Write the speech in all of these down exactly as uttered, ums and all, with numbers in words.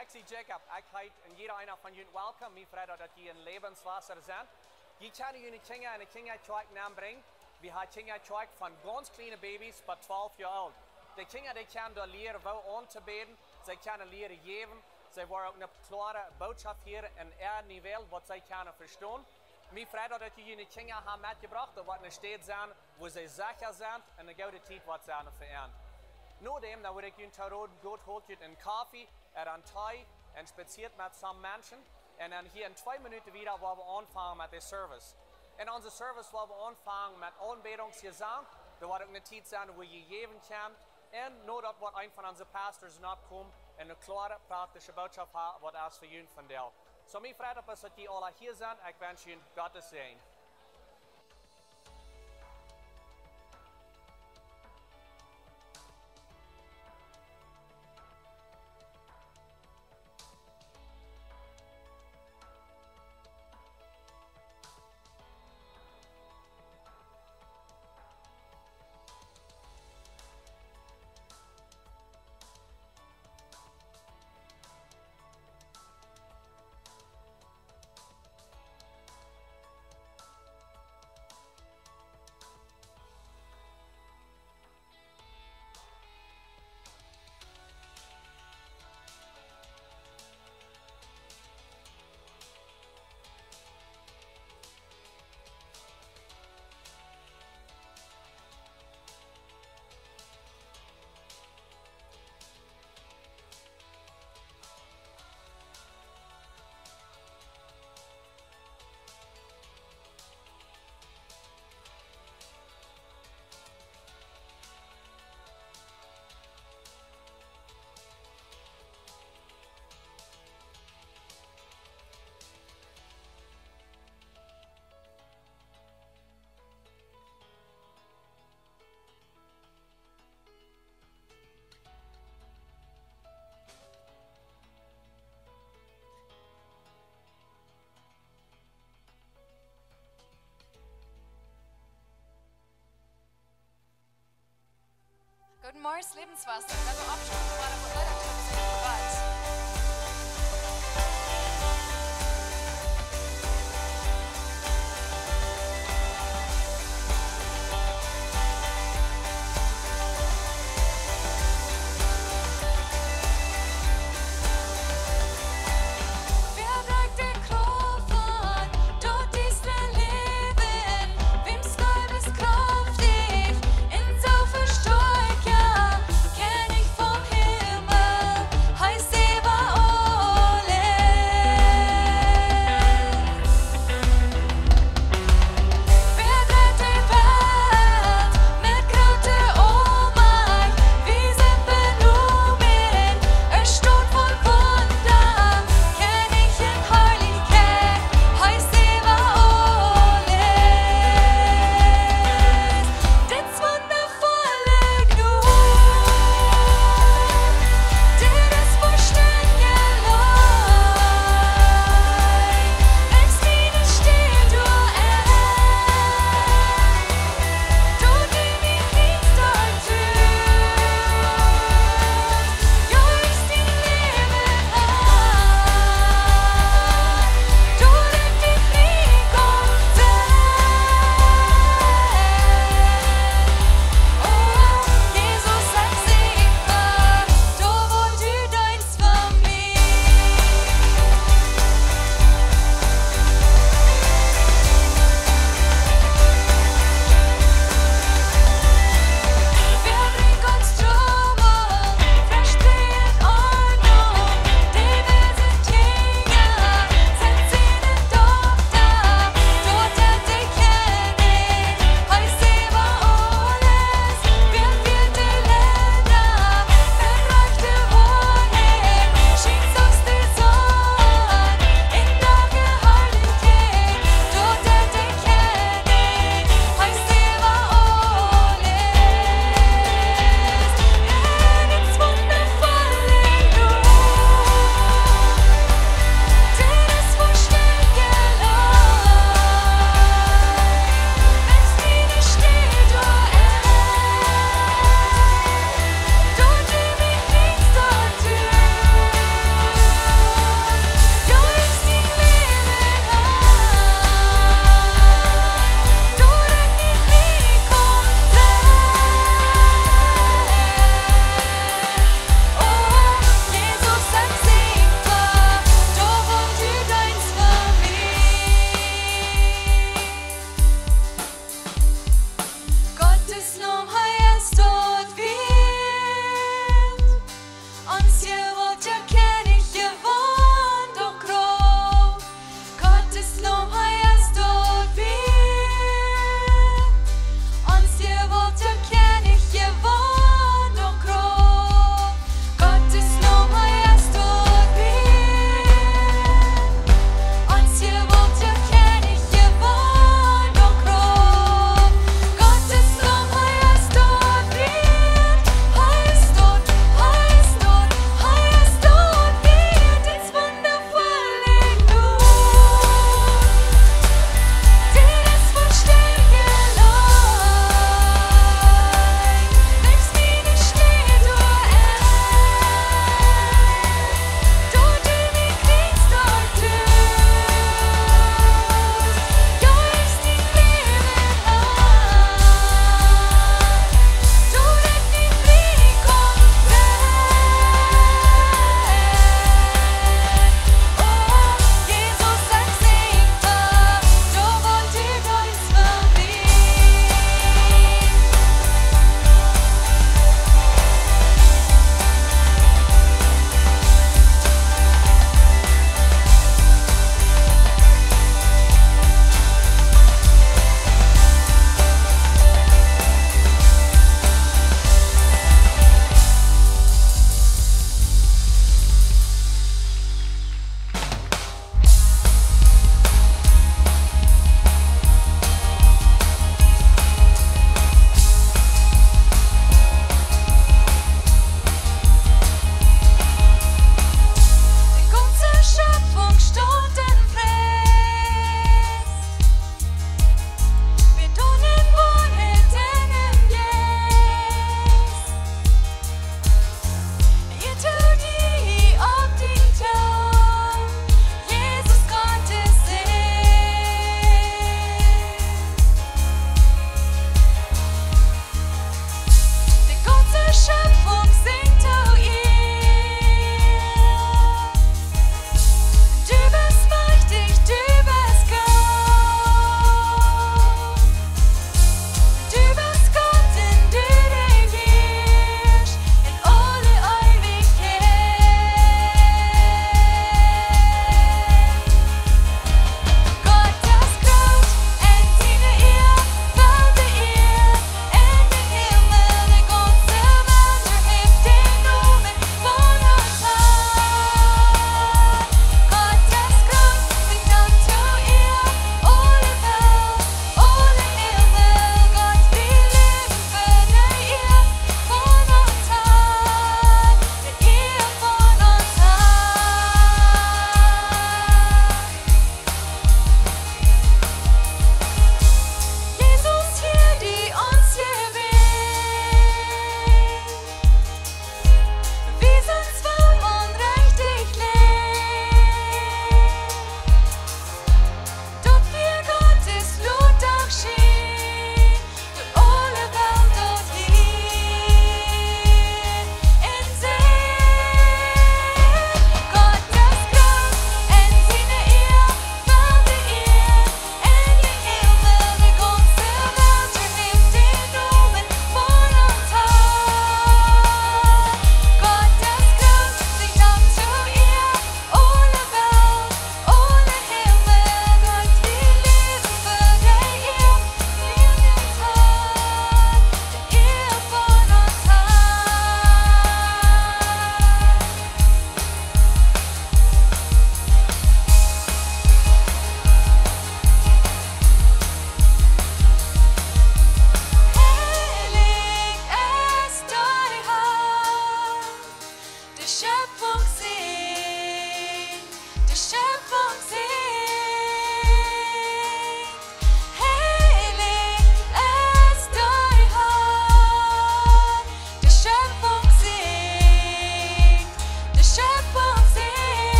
Ekj sie Jacob, ekj heet en jieda eena von junt welcome. Mie freit daut jie en Lebenswasser sent. Jie kjennen june Kjinja en de Kjinjakjoakj nenbrinjen. Wie haben Kjinjakjoakj von gaunz kjliene Babys bat twalf Joa oolt. De Kjinja, dee kjennen doa lieren, woo auntobäden. See kjennen lieren jäwen. See woaren uk ne kloare Bootschoft hieren en äa Nivel, waut see kjennen vestonen. Mie freit daut jie june Kjinja han metjebrocht, daut woat ne Städ sennen, wua see secha sent un ne goode Tiet woat sennen fa an. Nodäm, dan wudd ekj junt rooden, goot, holt junt en Koffe, ooda en Tee, un spazieet met some Menschen. Un dan hia en twee Minuten wada, woa wie aunfangen met de Service. En onse Service woa wie aunfangen met Aunbädungsjesank. Doa woat uk ne Tiet sennen, wua jie jäwen kjennen. Un nodaut woat een von onse Pastors nokomen un ne kloare, praktische Bootschoft haben, waut es fa junt vondoag. So, mie freit daut jie aula hia sent. Ekj wensch junt Gottes Säajen. Guten Morgen, Lebenswasser. Laten wir aufstehen, wir wollen Leiter singen für Gott. Wer braucht den Klopfen? Dort ist ein Leben, wem Gott ist kräftig, in so viel Stärke, König vom Himmel.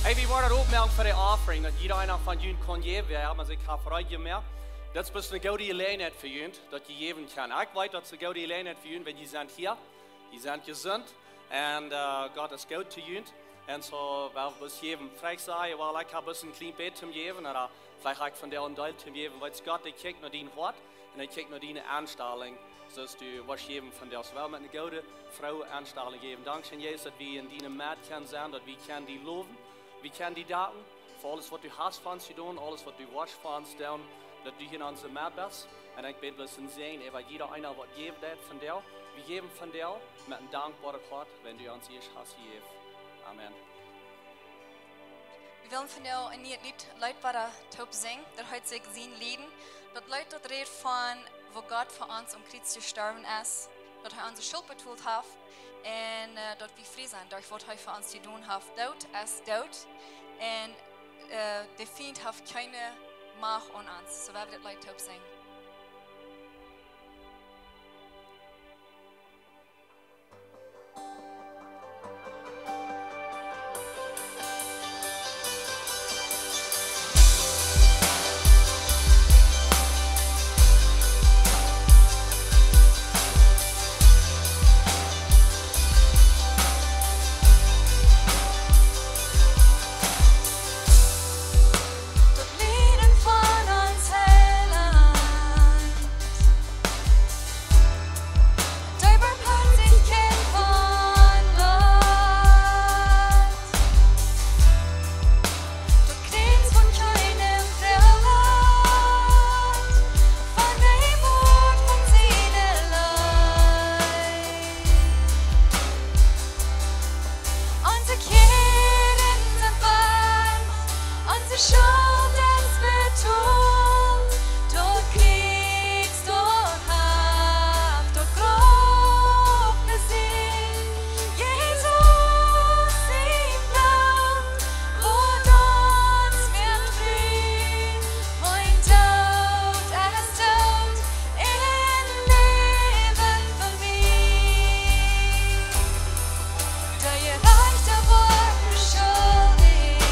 Hey, wie woaren daut opmoaken fa de offering, daut jieda eena von junt kaun jäwen. Wie haben sikj ha frei jemoakt. Daut es bloos eene goode Jeläajenheit fa junt, daut jie jäwen kjennen. Ekj weet, daut es eene goode Jeläajenheit fa junt, wan jie sent hia. Jie sent jesunt. Un, äh, Gott es goot to junt. Un soo, well wie bloos jäwen. Veleicht saj jie, well, ekj hab bloos een kjlien bät to jäwen, ooda veleicht hab ekj von dän Deel to jäwen. Weetst, Gott, dee kjikjt no dien Hoat un dee kjikjt no diene Enstalunk, soo aus du woascht jäwen von dän. Well wie met eene goode, frooe Enstalunk jäwen. Dankscheen, Jesus, daut wie en diene Medd kjennen sennen, daut wie kjennen die lowen. Wie kjennen die danken fa aules, waut du hast fa ons jedonen, aules, waut du woascht fa ons doonen, daut du hia en onse Medd best. Un ekj bäd bloos een Säajen äwa jieda eena, waut jäwen deit von dän. Wie jäwen von dän met een dankboaret Hoat, wan du ons ieescht hast jejäft. Amen. Wie wellen vondoag een nieet Leet, Leet wada toop sinjen. Daut heet sikj Sien Lieden. Daut Leet, daut rät von, woo Gott fa ons aum Kjriez jestorwen es, daut hee onse Schult betolt haft un, äh, daut wie frie sent derch waut hee fa ons jedonen haft. Doot es doot un, äh, de Fient haft kjeene Macht aun ons. Soo woa wie dit Leet toop sinjen. Daut Lieden von ons Heiland. Dee Boamhoatichkjeit von Gott. Daut Kjriez von kjeene Froag von dee Wieed von siene Leew. Onse Kjäden sent bant, onse Schult es betolt, daut Kjriez, daut haft daut Grauf besicht. Jesus sien Bloot woat ons moaken frie, von Doot es Doot un Läwen fa mie. De Jerajchta woat beschuldicht.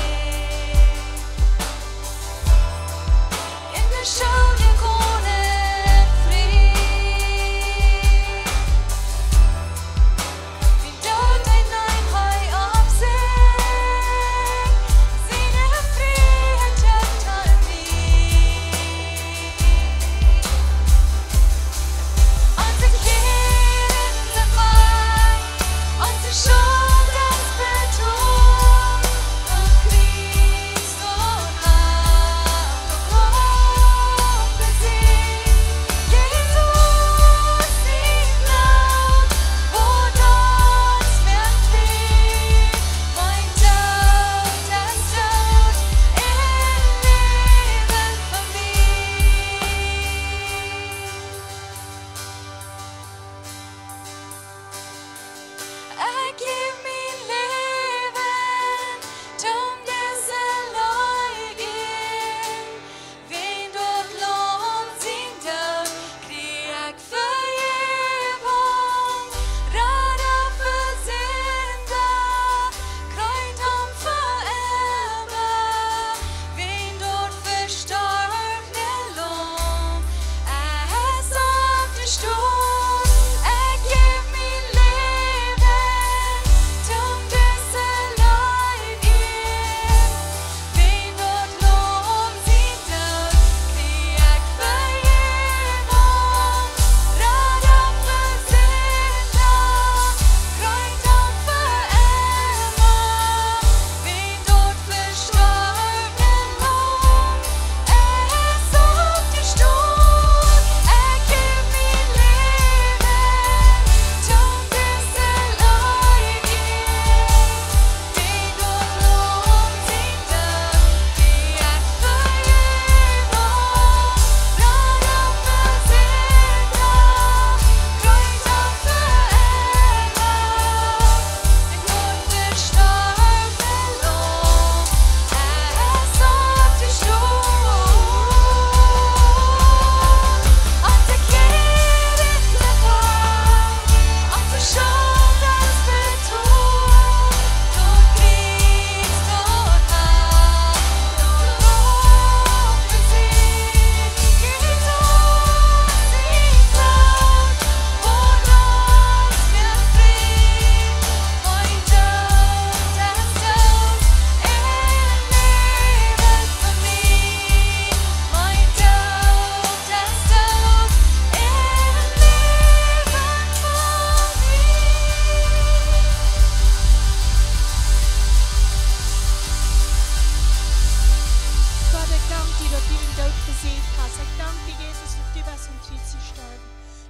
du dän Doot besiecht hast. Ekj dank die, Jesus, daut du best aum Kjriez jestorwen.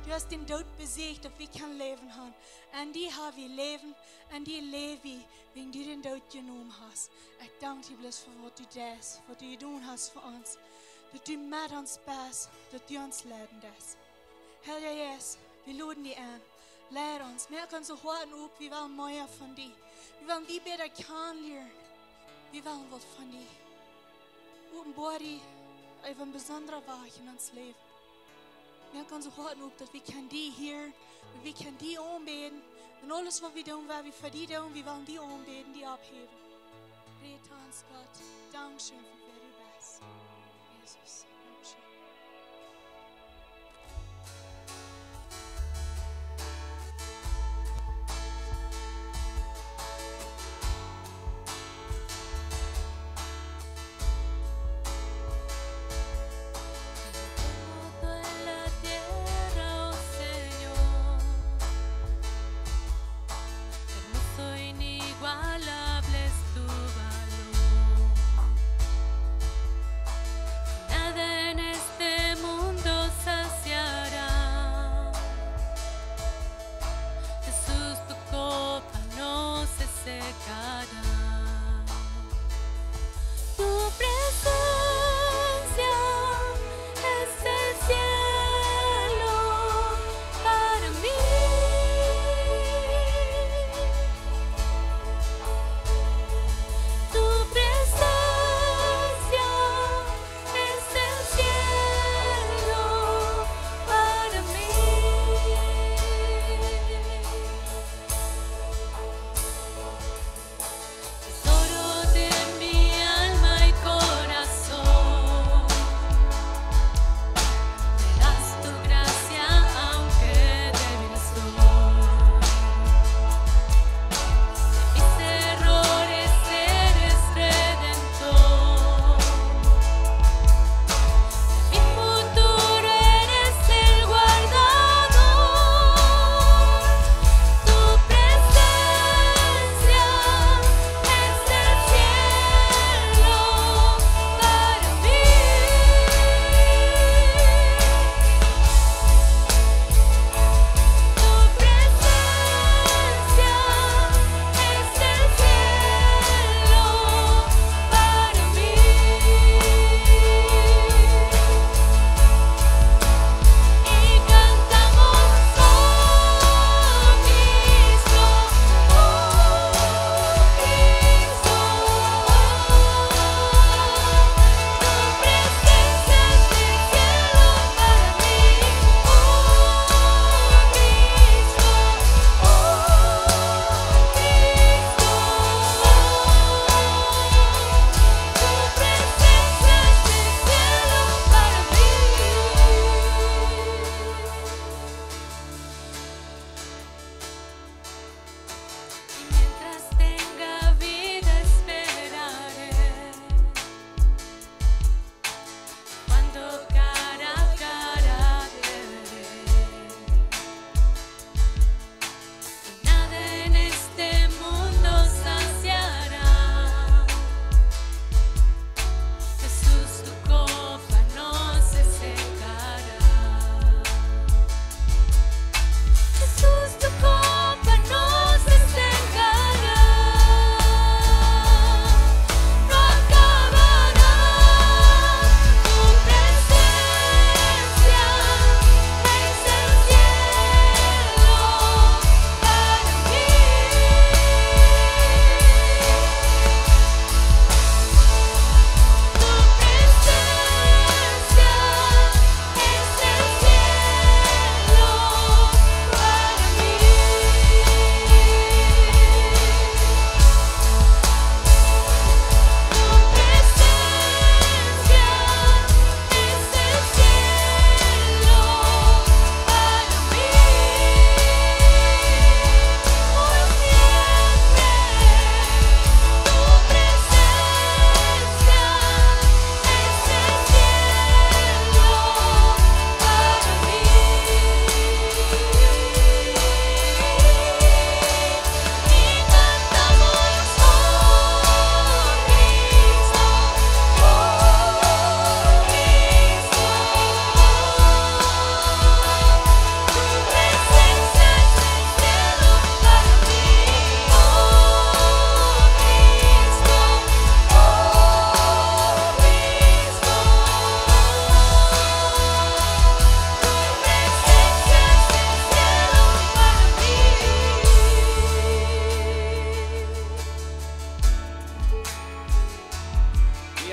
Du hast dän Doot besiecht, daut wie kjennen Läwen haben. En die ha wie Läwen, en die läw wie, wäajen du dän Doot jenomen hast. Ekj dank die bloos fa waut du deist, waut du jedonen hast fa ons. Daut du met ons best, daut du ons leiden deist. Heilja Jeist, wie loden die en. Leid ons, moak onse Hoaten op, wie wellen mea von die. Wie wellen die bäta kjanen lieren. Wie wellen waut von die. Openboa die opp een besondra Wajch en ons Läwen. Moak onse Hoaten op, daut wie kjennen die hieren, daut wie kjennen die aunbäden. En aules waut wie doonen, woa wie fa die doonen, wie wellen die aunbäden, die opphäwen. Räd ons, Gott, dankscheen fa wäa du best. Jesus, dankscheen.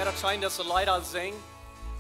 Daut scheen, daut see Leeda sinjen,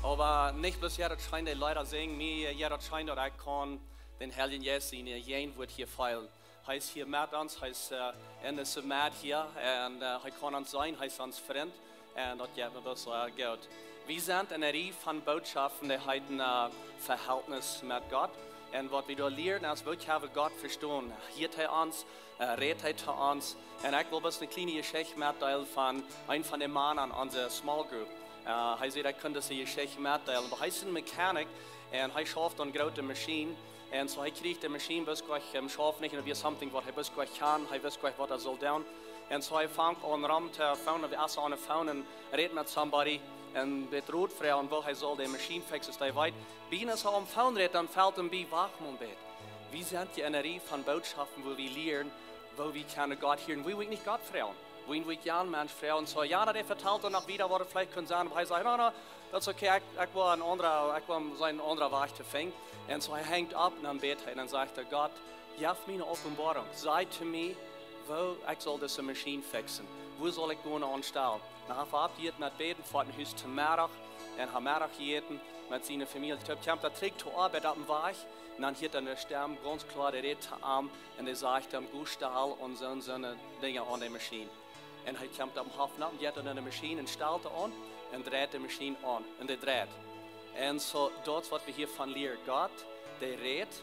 oba nich bloos, jo, daut scheen, dee Leeda sinjen, mie, jo, daut scheen, daut ekj kaun dän Heiljen Jeist siene Jäajenwoat hia feelen. Hee es hia met ons, hee es, äh, en dise Meed hia, un, äh, hee kaun ons seenen, hee es ons Frint, un daut jeit mie bloos, äh, goot. Wie sent en eene Rieej von Bootschoften, dee heeten, äh, Verhältnis met Gott. Un waut wie doa lieren es, woo kjenn wie Gott vestonen? Hieet hee ons, äh, rät hee to ons? Un ekj well bloos eene kjliene Jeschicht metdeelen von eenen von de Mana en onse small group. Äh, hee säd, hee kunn dise Jeschicht metdeelen, oba hee es een Mechanic un hee schauft aun groote Maschinen. Un soo, hee kjrieech de Maschien bloos nich, ähm, schauft nich, un daut wia something waut hee bloos nich kaun, hee wist nich, waut hee sull doonen. Un soo, hee funk aun rom to phone, hee es aun de phone un rät met somebody un bät Rot froagen, woo hee sull de Maschien fixen, aus hee weet. Bienee aus hee aum phone rät, dan felt am bie, wacht mol een bät. Wie sent hia en eene Rieej von Bootschoften, wua wie lieren, woo wie kjennen Gott hieren, wua wie nich Gott froagen, wua wie nich aun Mensch froagen. Soo, jo, daut hee vetalt dan noch wieda, waut et veleicht kunn sennen, oba hee säd, no, no, daut es okay, ekj, ekj well een aundra, ekj well seenen een aundra Wajch to finjen. Un soo, hee hengt opp un dan bät hee un dan sajcht hee, Gott, jeff mie eene Openboarunk, saj to mie, woo ekj sull dise Maschien fixen, wua sull ekj gonen aunstalen? Dan haft hee oppjehieet met bäden, foat no Hus to Meddach un haft Meddach jejäten met siene Famielje. Toom kjemt hee trigj to Oabeit opp dän Wajch, un dan hieet hee eene Stemm gaunz kloa, dee rät to am, un dee sajcht am, go stal aun soone, soone Dinja aun de Maschien. Un hee kjemt opp dän Hoff no, jeit dan no de Maschien un stalt aun, un dreit de Maschien aun, un dee dreit. Un soo, daut es waut wie hia von lieren. Gott, dee rät,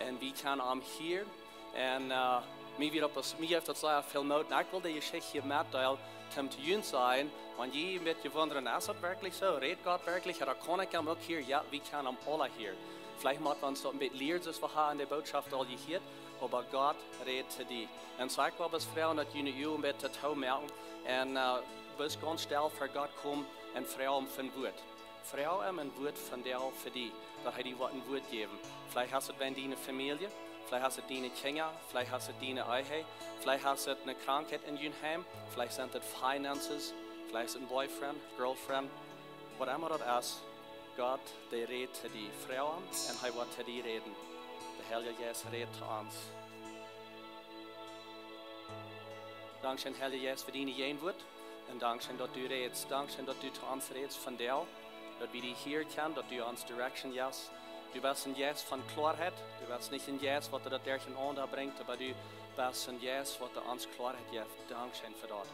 un wie kjennen am hieren, un, äh, mie wia daut, mie jeft daut sea väl Moot. Un ekj well de Jeschicht hia metdeelen, toom to junt sajen, wan jie een bät wundren, es daut werkjlich soo? Rät Gott werkjlich? Ooda kaun ekj am uk hieren? Jo, wie kjennen am aula hieren. Veleicht mott wie ons daut een bät lieren, soo aus wie haben en de Botschaft aul jehieet, oba Gott rät to die. Un soo ekj well bloos froagen, daut jie nu een bät toomoaken un, äh, bloos gaunz stell ver Gott komen un froag am fa een Wuat. Froag am een Wuat vondoag fa die, daut hee die waut een Wuat jeft. Veleicht es et wäajen diene Famielje, veleicht es et diene Kjinja, veleicht es et diene Ehe, veleicht es et eene Krankheit en jun Heim, veleicht sent et finances, veleicht es et een boyfriend, girlfriend, waut emma daut es. Gott, dee rät to die. Froag am un hee woat to die räden. De Heilje Jeist rät to ons. Dankscheen, Heilja Jeist, fa diene Jäajenwoat. Un dankscheen, daut du rätst. Dankscheen, daut du to ons rätst vondoag. Daut wie die hieren kjennen, daut du ons direction jefst. Du best een Jeist von Kloaheit. Du best nich een Jeist, waut daut derchenaunda brinjt, oba du best een Jeist, waut ons Kloaheit jeft. Dankscheen fa daut.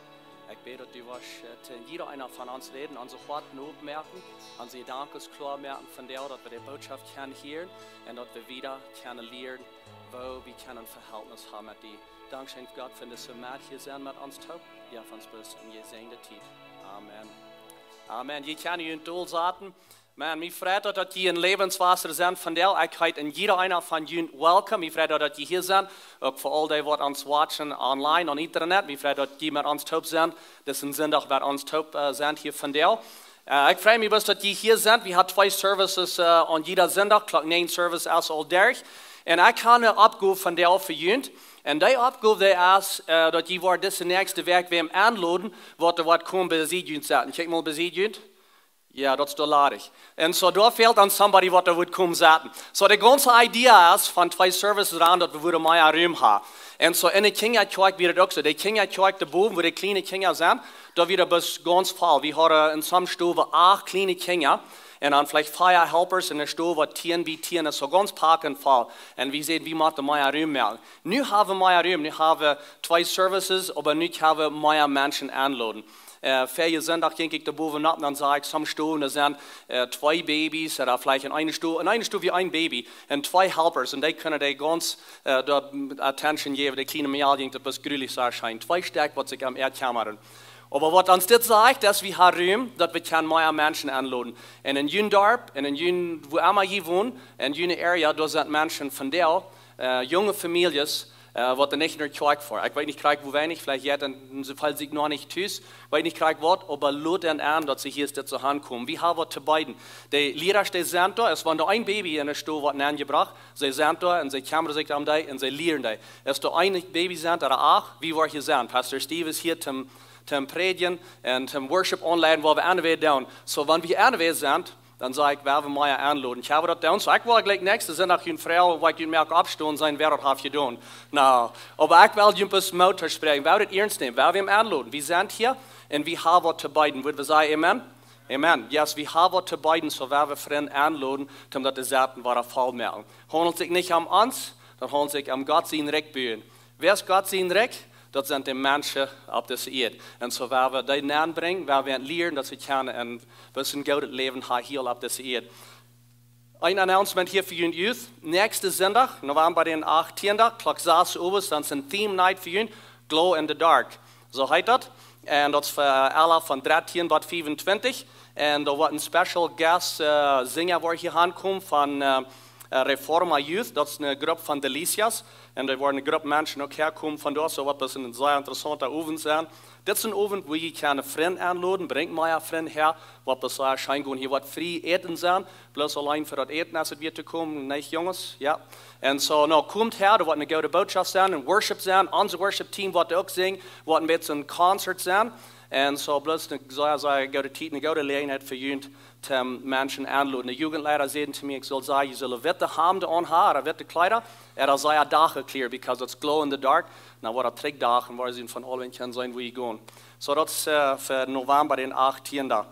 Ekj bäd, daut du woascht, äh, to jieda eena von ons räden, onse Hoaten opmoaken, onse Jedanken kloa moaken vondoag, daut wie de Botschaft kjennen hieren un daut wie wieda kjennen lieren, woo wie kjennen een Verhältnis haben met die. Dankscheen, Gott, fa dise Meed hia sennen met ons toop. Jo, fa ons bloos eene jesäajende Tiet. Amen. Amen. Jie kjennen junt dol saten. Maun, mie freit daut, daut jie en Läwenswota sent vondoag. Ekj heet en jieda eena von junt welcome. Mie freit daut, daut jie hia sent. Uk fa aul dee, waut ons watchen online, aun Internet. Mie freit daut jie met ons toop sent. Dit es een Sindach, waut ons toop, äh, sent hia vondoag. Äh, ekj frei mie bloos, daut jie hia sent. Wie haben twee services, äh, aun jieda Sindach. Klock näajen Service es aul derch. Un ekj hab eene Oppgow vondoag fa junt. Un dee Oppgow, dee es, äh, daut jie woaren dise näakjste Wäakj wäm enloden, waut doa woat komen bie junt sitten. Kjikj mol bie junt. Jo, daut es doa ladich. Un soo, doa fält dan somebody, waut doa woat komen sitten. Soo, de gaunze Idee es von twee services aun, daut wie wudden mea Rum haben. Un soo, en de Kjinjakjoakj wia daut uk soo. De Kjinjakjoakj doa bowen, wua de kjliene Kjinja sent, doa wia daut bloos gaunz voll. Wie hauden en soone Stow acht kjliene Kjinja. Un dan veleicht vea helpers en eene Stow, waut tieen bie tieen es, soo gaunz packjent voll. Un wie säden, wie motten mea Rum moaken. Nu haben wie mea Rum, nu haben wie twee services, oba nu kjennen wie mea Menschen enloden. Äh, väajen Sindach jinkj ekj doa bowen nopp, dan sach ekj soone Stow, doa sent, äh, twee Babys, ooda veleicht en eene Stow, en eene Stow wia een Baby, un twee helpers, un dee kunnen dee gaunz, äh, doa attention jäwen, de kjliene Mejal jinkj daut bloos grulich, soo scheen. Twee Stekj, waut sikj om äa kjemmren. Oba waut ons dit sajcht, es, wie haben Rum, daut wie kjennen mea Menschen enloden. Un en jun Darp, un en jun, wua emma jie wonen, en june area, doa sent Menschen vondoag, äh, junge Famieljes, äh, waut doa nich en de Kjoakj foaren. Ekj weet nich krakjt woo weinich, veleicht jeit dan, see feelen sikj noch nich tus. Weet nich krakjt waut, oba lot an aun, daut see hia dit soo aunkomen. Wie haben waut to beeden. De Liera, dee sent doa, es wan doa een Baby en de Stow woat aunjebrocht, see sent doa un see kjemmren sikj om dee un see lieren dee. Es doa een Baby sent, ooda acht, wie woaren hia sennen? Pastor Steve es hia toom, toom prädjen un toom worship aunleiden, waut wie aunwäajen doonen. Soo, wan wie aunwäajen sent, dan saj ekj, wie haben mea enloden. Ekj hab daut doonen. Soo, ekj woa jlikj näakjsten Sindach junt froagen, waut junt moakt oppstonen sennen, wäa daut haft jedonen. No, oba ekj well junt bloos Moot toospräakjen. Wie haben daut iernst nämen. Wie haben am enloden. Wie sent hia un wie haben waut to beeden. Wudden wie sajen, amen? Amen. Yes, wie haben waut to beeden, soo woa wie Frind enloden, om daut de Saten woaren voll moaken. Haundelt sikj nich om ons, daut haundelt sikj om Gott sien Rikj buen. Wäa es Gott sien Rikj? Daut sent de Menschen opp dise Ieed. Un soo woa wie dee nenbrinjen, woa wie an lieren, daut see kjennen een bät goodet Läwen haben hia opp dise Ieed. Een Announcement hia fa june Youth. Näakjsten Sindach, November dän achttienden, Klock sas Uhr, dan es een Theme Night fa june, Glow in the Dark. Soo heet daut. Un daut es fa aule von dartieen bat fiefuntwintich. Un doa woat een Special Guest, äh, Sinja woat hia aunkomen von, äh, äh, Reforma Youth. Daut es eene Grupp von Delicias. Un doa woat eene Grupp Menschen uk häakomen von doa. Soo woat daut een sea interessaunta Owent sennen. Dit es een Owent, wua jie kjennen Frind enloden, brinjt mea Frind häa, woat daut sea scheen gonen. Hia woat frie Äten sennen, bloos auleen fa daut Äten, aus et wada to komen, nich, Junges? Jo. Un soo, nu, komt häa, doa woat eene goode Bootschoft sennen, een Worship sennen, ons Worship Team woat uk sinjen, woat een bät een Concert sennen. Un soo, bloos eene sea, sea goode Tiet, eene goode Jeläajenheit fa junt, om Menschen enloden. De Jugendleiter säden to mie, ekj sull sajen, jie sellen witte Hemden aunhaben, ooda witte Kjleeda, ooda sea donkje Kjleeda, because it's glow in the dark. Nu woat et Trickdach, un wie sent von aul, wan jie seenen, wua jie gonen. Soo, daut es, äh, fa November dän achttienden.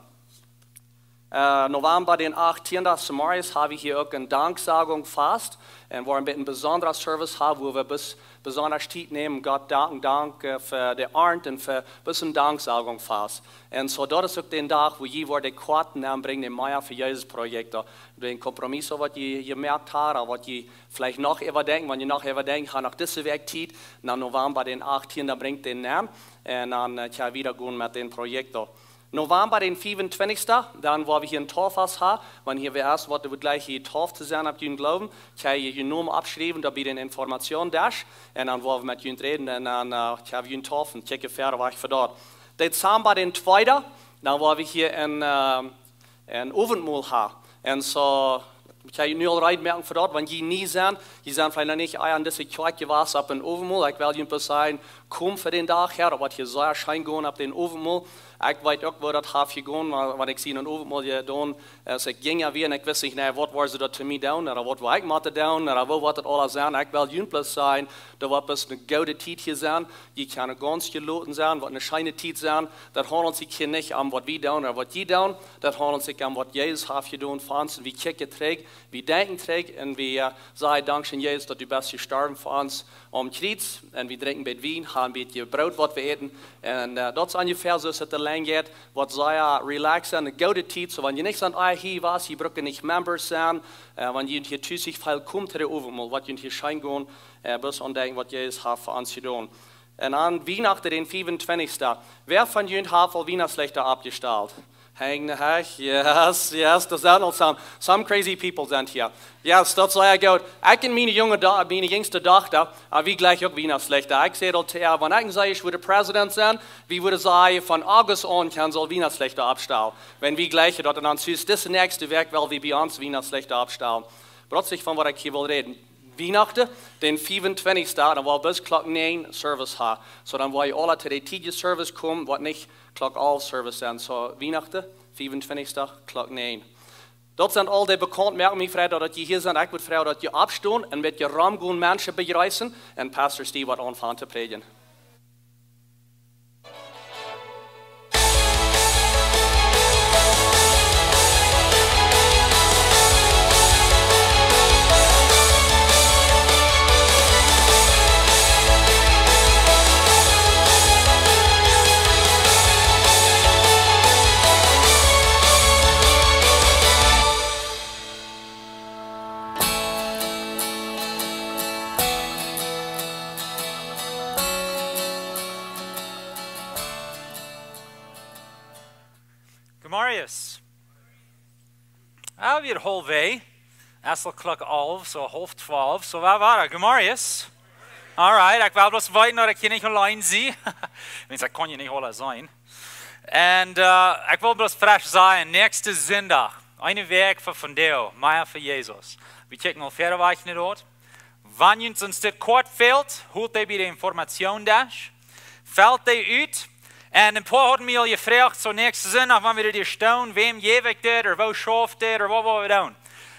Äh, November dän achttienden, zemorjes, haben wie hia uk een Danksagungsfast. Un woaren een bät een besondra Service haben, wua wie bes-, besonda Tiet nämen, Gott danken, danken fa de Arnt un fa bät een Danksagungsfast. Un soo, daut es uk dän Dach, wua jie woaren de Koaten aunbrinjen, de Mea fa Jesus Projekt, dän Kompromiss, waut jie jemoakt haben, ooda waut jie veleicht noch äwadenkjen, wan jie noch äwadenkjen, haben noch dise Wäakj Tiet, no November dän achttienden, dan brinjt dän aun. Un dan, äh, kjenn wie wieda gonen met dän Projekt. November dän fiefuntwintich, dan woa wie hia een Tauffast haben, wan hia wäa es, waut woat jlikj hia Tauft to sennen opp jun Gloowen, kjenn jie jun Nomen oppschriewen, doa bie dän Informationsdesk, un dan woa wie met junt räden, un dan, äh, kjenn wie junt taufen, kjikj wieda wajch fa daut. Dezamba dän tweeden, dan woa wie hia een, äh, een Owentmol haben. Un soo, ekj kaun junt nu aul reed moaken fa daut, wan jie nie sent, jie sent veleicht noch nich aun dise Kjoakj jewast opp een Owentmol. Ekj well junt bloos sajen, komt fa dän Dach häa, daut woat hia sea scheen gonen opp dän Owentmol. Ekj weet uk, woo daut haft jegonen, wan, wan ekj sie een Owentmol jedonen, aus ekj jinja wia, un ekj wist nich, nä, waut woaren see doa to mie doonen, ooda waut woa ekj motten doonen, ooda woo woat daut aules sennen. Ekj well junt bloos sajen, daut woat best eene goode Tiet hia sennen. Jie kjennen gaunz jeloten sennen, woat eene scheene Tiet sennen. Daut haundelt sikj hia nich om waut wie doonen ooda waut jie doonen. Daut haundelt sikj om waut Jesus haft jedonen fa ons. Un wie kjikjen trigj, wie denkjen trigj un wie, äh, sajen: Dankscheen, Jesus, daut du best jestorwen fa ons aum Kjriez. Un wie drinkjen een bät Wien, haben een bät Broot, waut wie äten. Un, äh, daut es onjefäa soo aus et aul lang jeit, waut sea relaxed un eene goode Tiet. Soo, wan jie nich sent, ah, hia wia, jie brucken nich Members sennen. Äh, wan jie hia tus sikj feelen, komt to dän Owentmol, woat junt hia scheen gonen, äh, bloos aun denkjen, waut Jesus haft fa ons jedonen. Un aun Wienachten, dän fiefuntwintichsten. Wäa von junt haft aul Wienachtslichta oppjestalt? Henj, henj, yes, yes, doa sent aul some, some crazy people sent hia. Yes, daut es sea goot. Ekj un miene junge Do-, miene jinjste Dochta, äh, wie jleichen uk Wienachtslichta. Ekj säd aul to äa, wan ekj een Sach wudd President sennen, wie wudden sajen, von August aun kaun see aul Wienachtslichta oppstalen. Wan wie jleichen daut, un dan soo es dise näakjste Wäakj well wie bie ons Wienachtslichta oppstalen. Oba daut es nich von waut ekj hia well räden. Wienachten, dän fiefuntwintichsten, dan woa wie best Klock näajen Service haben. Soo, dan woa jie aula to dän tiedjen Service komen, woat nich Klock alf Service sennen. Soo, Wienachten, fiefuntwintichsten, Klock näajen. Daut sent aul de bekaunt, moakt mie frei, daut jie hia sent. Ekj wudd froagen, daut jie oppstonen un met june romgonen Menschen bejreessen. Un Pastor Steve woat aunfangen to prädjen. Gemarius. Ah, wie halfway. Ieescht Klock alf, soo haulf twalf. Soo, wua wia ekj? Gemarius. All right, ekj well bloos weeten daut ekj hia nich auleen sie. Wiels ekj kaun hia nich auleen sennen. Un, äh, ekj well bloos fresch sajen, näakjsten Sindach, eene Wäakj ver Fundeo, Mea fa Jesus. Wie kjikjen aul wieda wajch no daut. Wan junt soont kort fält, holt dee bie dän Informationsdesk. Felt dee ut. Un een poa hauden mie aul jefroacht, soo näakjsten Sindach, wan wie doa stonen, wäm jäw ekj dit, ooda woo schauft dit, ooda waut woa wie doonen.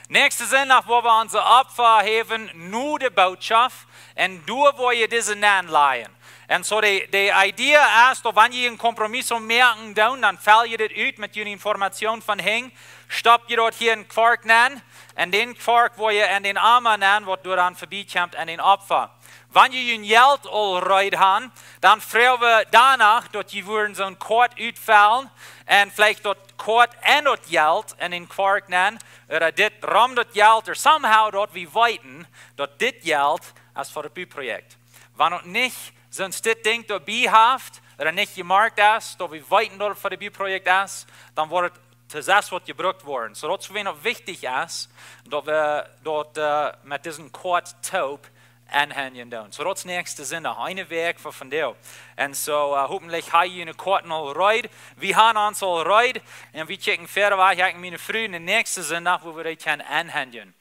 Näakjsten Sindach woa wie onse Opfa häwen no de Bootschoft, un doa woa jie dise nenlajen. Un soo de, de Idee es, daut wan jie een Kompromiss moaken doonen, dan felt jie dit ut met june Information von hinjen, stop jie daut hia en Kwark nen, un dän Kwark woa jie en dän Ama nen, waut doa dan verbie kjemt, en dän Opfa. Wan jie jun Jelt aul reed han, dan froag wie doano, daut jie wudden soon Koat utfellen, un veleicht daut Koat un daut Jelt en dän Kwark nen, ooda dit rom daut Jelt, ooda somehow daut wie weeten, daut dit Jelt es fa daut Buprojekt. Wan daut nich soon Stekj Dinkj doabie haft, ooda nich jemoakt es, daut wie weeten, daut et fa daut Buprojekt es, dan woat et to sest waut jebrukt woaren. Soo daut es fa wan daut wichtich es, daut wie daut, äh, met disen Koat toop enhenjen doonen. Soo daut es näakjsten Sindach, eene Wäakj fa vondoag. Un soo, äh, hopentlich ha jie june Koaten aul reed. Wie han ons aul reed. Un wie kjikjen wieda, wua ekj un miene Fru, dän näakjsten Sindach, wua wie daut kjennen enhenjen.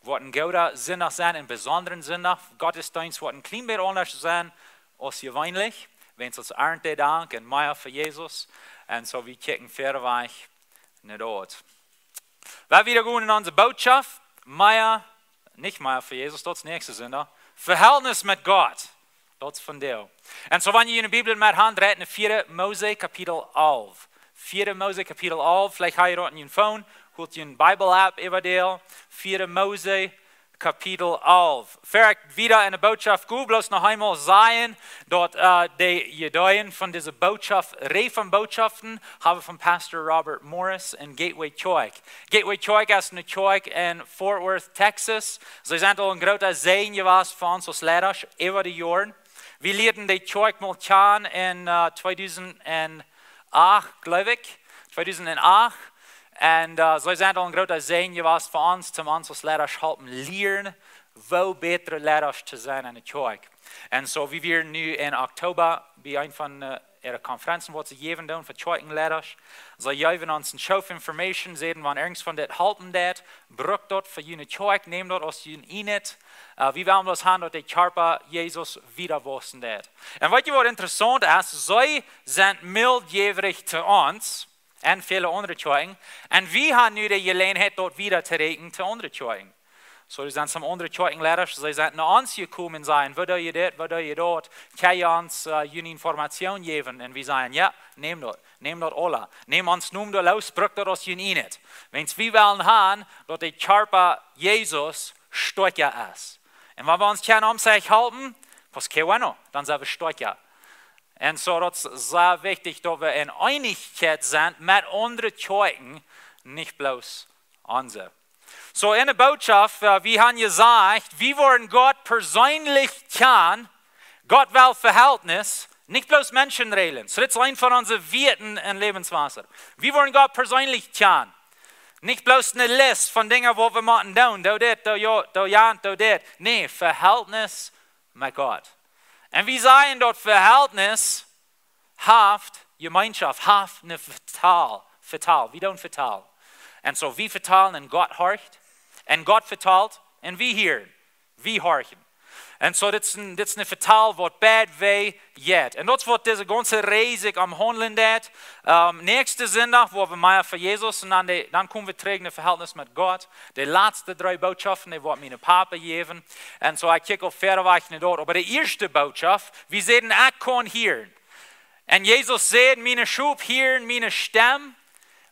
Woat een gooda Sindach sennen, een besondren Sindach. Gottesdeenst woat een kjlien bät aundasch sennen aus jeweenlich. Wiels daut es Arnt Dach un mea fa Jesus. Un soo wie kjikjen wieda no daut. Wie wieda gonen en onse Bootschoft, mea, nich mea fa Jesus, daut es näakjsten Sindach. Vehältnis met Gott. Daut es vondoag. Un soo wan jie june Bibel met han, dreit no vieede Mose Kapitel alf. Vieede Mose Kapitel alf, veleicht ha jie daut en june Phone, holt june Bibel-App äwa dee. Vieede Mose Kapitel alf. Ver ekj wieda en de Bootschoft go, bloos noch eemol sajen, daut, äh, de Ideen von dise Bootschoft, Rieej von Bootschoften, hab wie von Pastor Robert Morris en Gateway Kjoakj. Gateway Kjoakj es eene Kjoakj en Fort Worth, Texas. See sent aul een groota Säajen jewast fa ons aus Leidasch äwa de Joaren. Wie lieeden de Kjoakj mol kjanen en, äh, tweedusent acht, jleew ekj. Tweedusent acht. Un, äh, see sent aul een groota Säajen jewast fa ons, toom ons aus Leidasch halpen lieren, woo bätre Leidasch to sennen en de Kjoakj. Un soo, wie wieren nu en Oktober bie eent von, äh, äare Konferenzen, waut see jäwen doonen fa Kjoakjenleidasch. See jäwen ons een Schoof Information, säden, wan irjent von dit halpen deit, brukt daut fa june Kjoakj, nämt daut aus jun Eenheit. Äh, wie wellen bloos han, daut de Kjarpa Jesus wieda wausen deit. Un weet jie, waut interessaunt es? See sent mildjäwrich to ons un väle aundre Kjoakjen. Un wie han nu de Jeläajenheit, daut wieda to rieekjen to aundre Kjoakjen. Soo, doa sent some aundre Kjoakjenleidasch, see sent no ons jekomen un sajen, woo doo jie dit, woo doo jie daut? Kjenn jie ons, äh, june Information jäwen? Un wie sajen, jo, nämt daut, nämt daut aula. Nämt ons Nomen doa loos, brukt daut aus jun Eenheit. Wiels wie wellen han, daut de Kjarpa Jesus stoakja es. Un wan wie ons kjennen omsich halpen, pues qué bueno, dan sent wie stoakja. Un soo, daut es sea wichtich, daut wie en Eenichkjeit sent met aundre Kjoakjen, nich bloos onse. Soo, en de Bootschoft, äh, wie han jesajcht, wie woaren Gott perseenlich kjanen, Gott well Vehältnis, nich bloos Menschen räajlen. Soo, dit es eent von onse Wieeten en Lebenswota. Wie woaren Gott perseenlich kjanen. Nich bloos eene List von Dinja, waut wie motten doonen. Doo dit, doo jo, doo jant, doo dit. Nä, Vehältnis met Gott. Un wie sajen, daut Vehältnis haft Jemeenschoft, haft eene Vetal, Vetal. Wie doonen vetalen. Un soo, wie vetalen un Gott horcht. Un Gott vetalt un wie hieren, wie horchen. Un soo, dit es een, dit es een Vetal, waut beid Wäaj jeit. Un daut es, waut dise gaunze Rees sikj omhaundlen deit. Ähm, näakjsten Sindach woa wie mea fa Jesus un dan de, dan kome wie trigj en Vehältnis met Gott. De latste dree Bootschoften, dee woat mien Papa jäwen. Un soo, ekj kjikj aul wieda no daut. Oba de ieeschte Bootschoft, wie säden, ekj kaun hieren. Un Jesus säd, miene Schop hieren miene Stemm.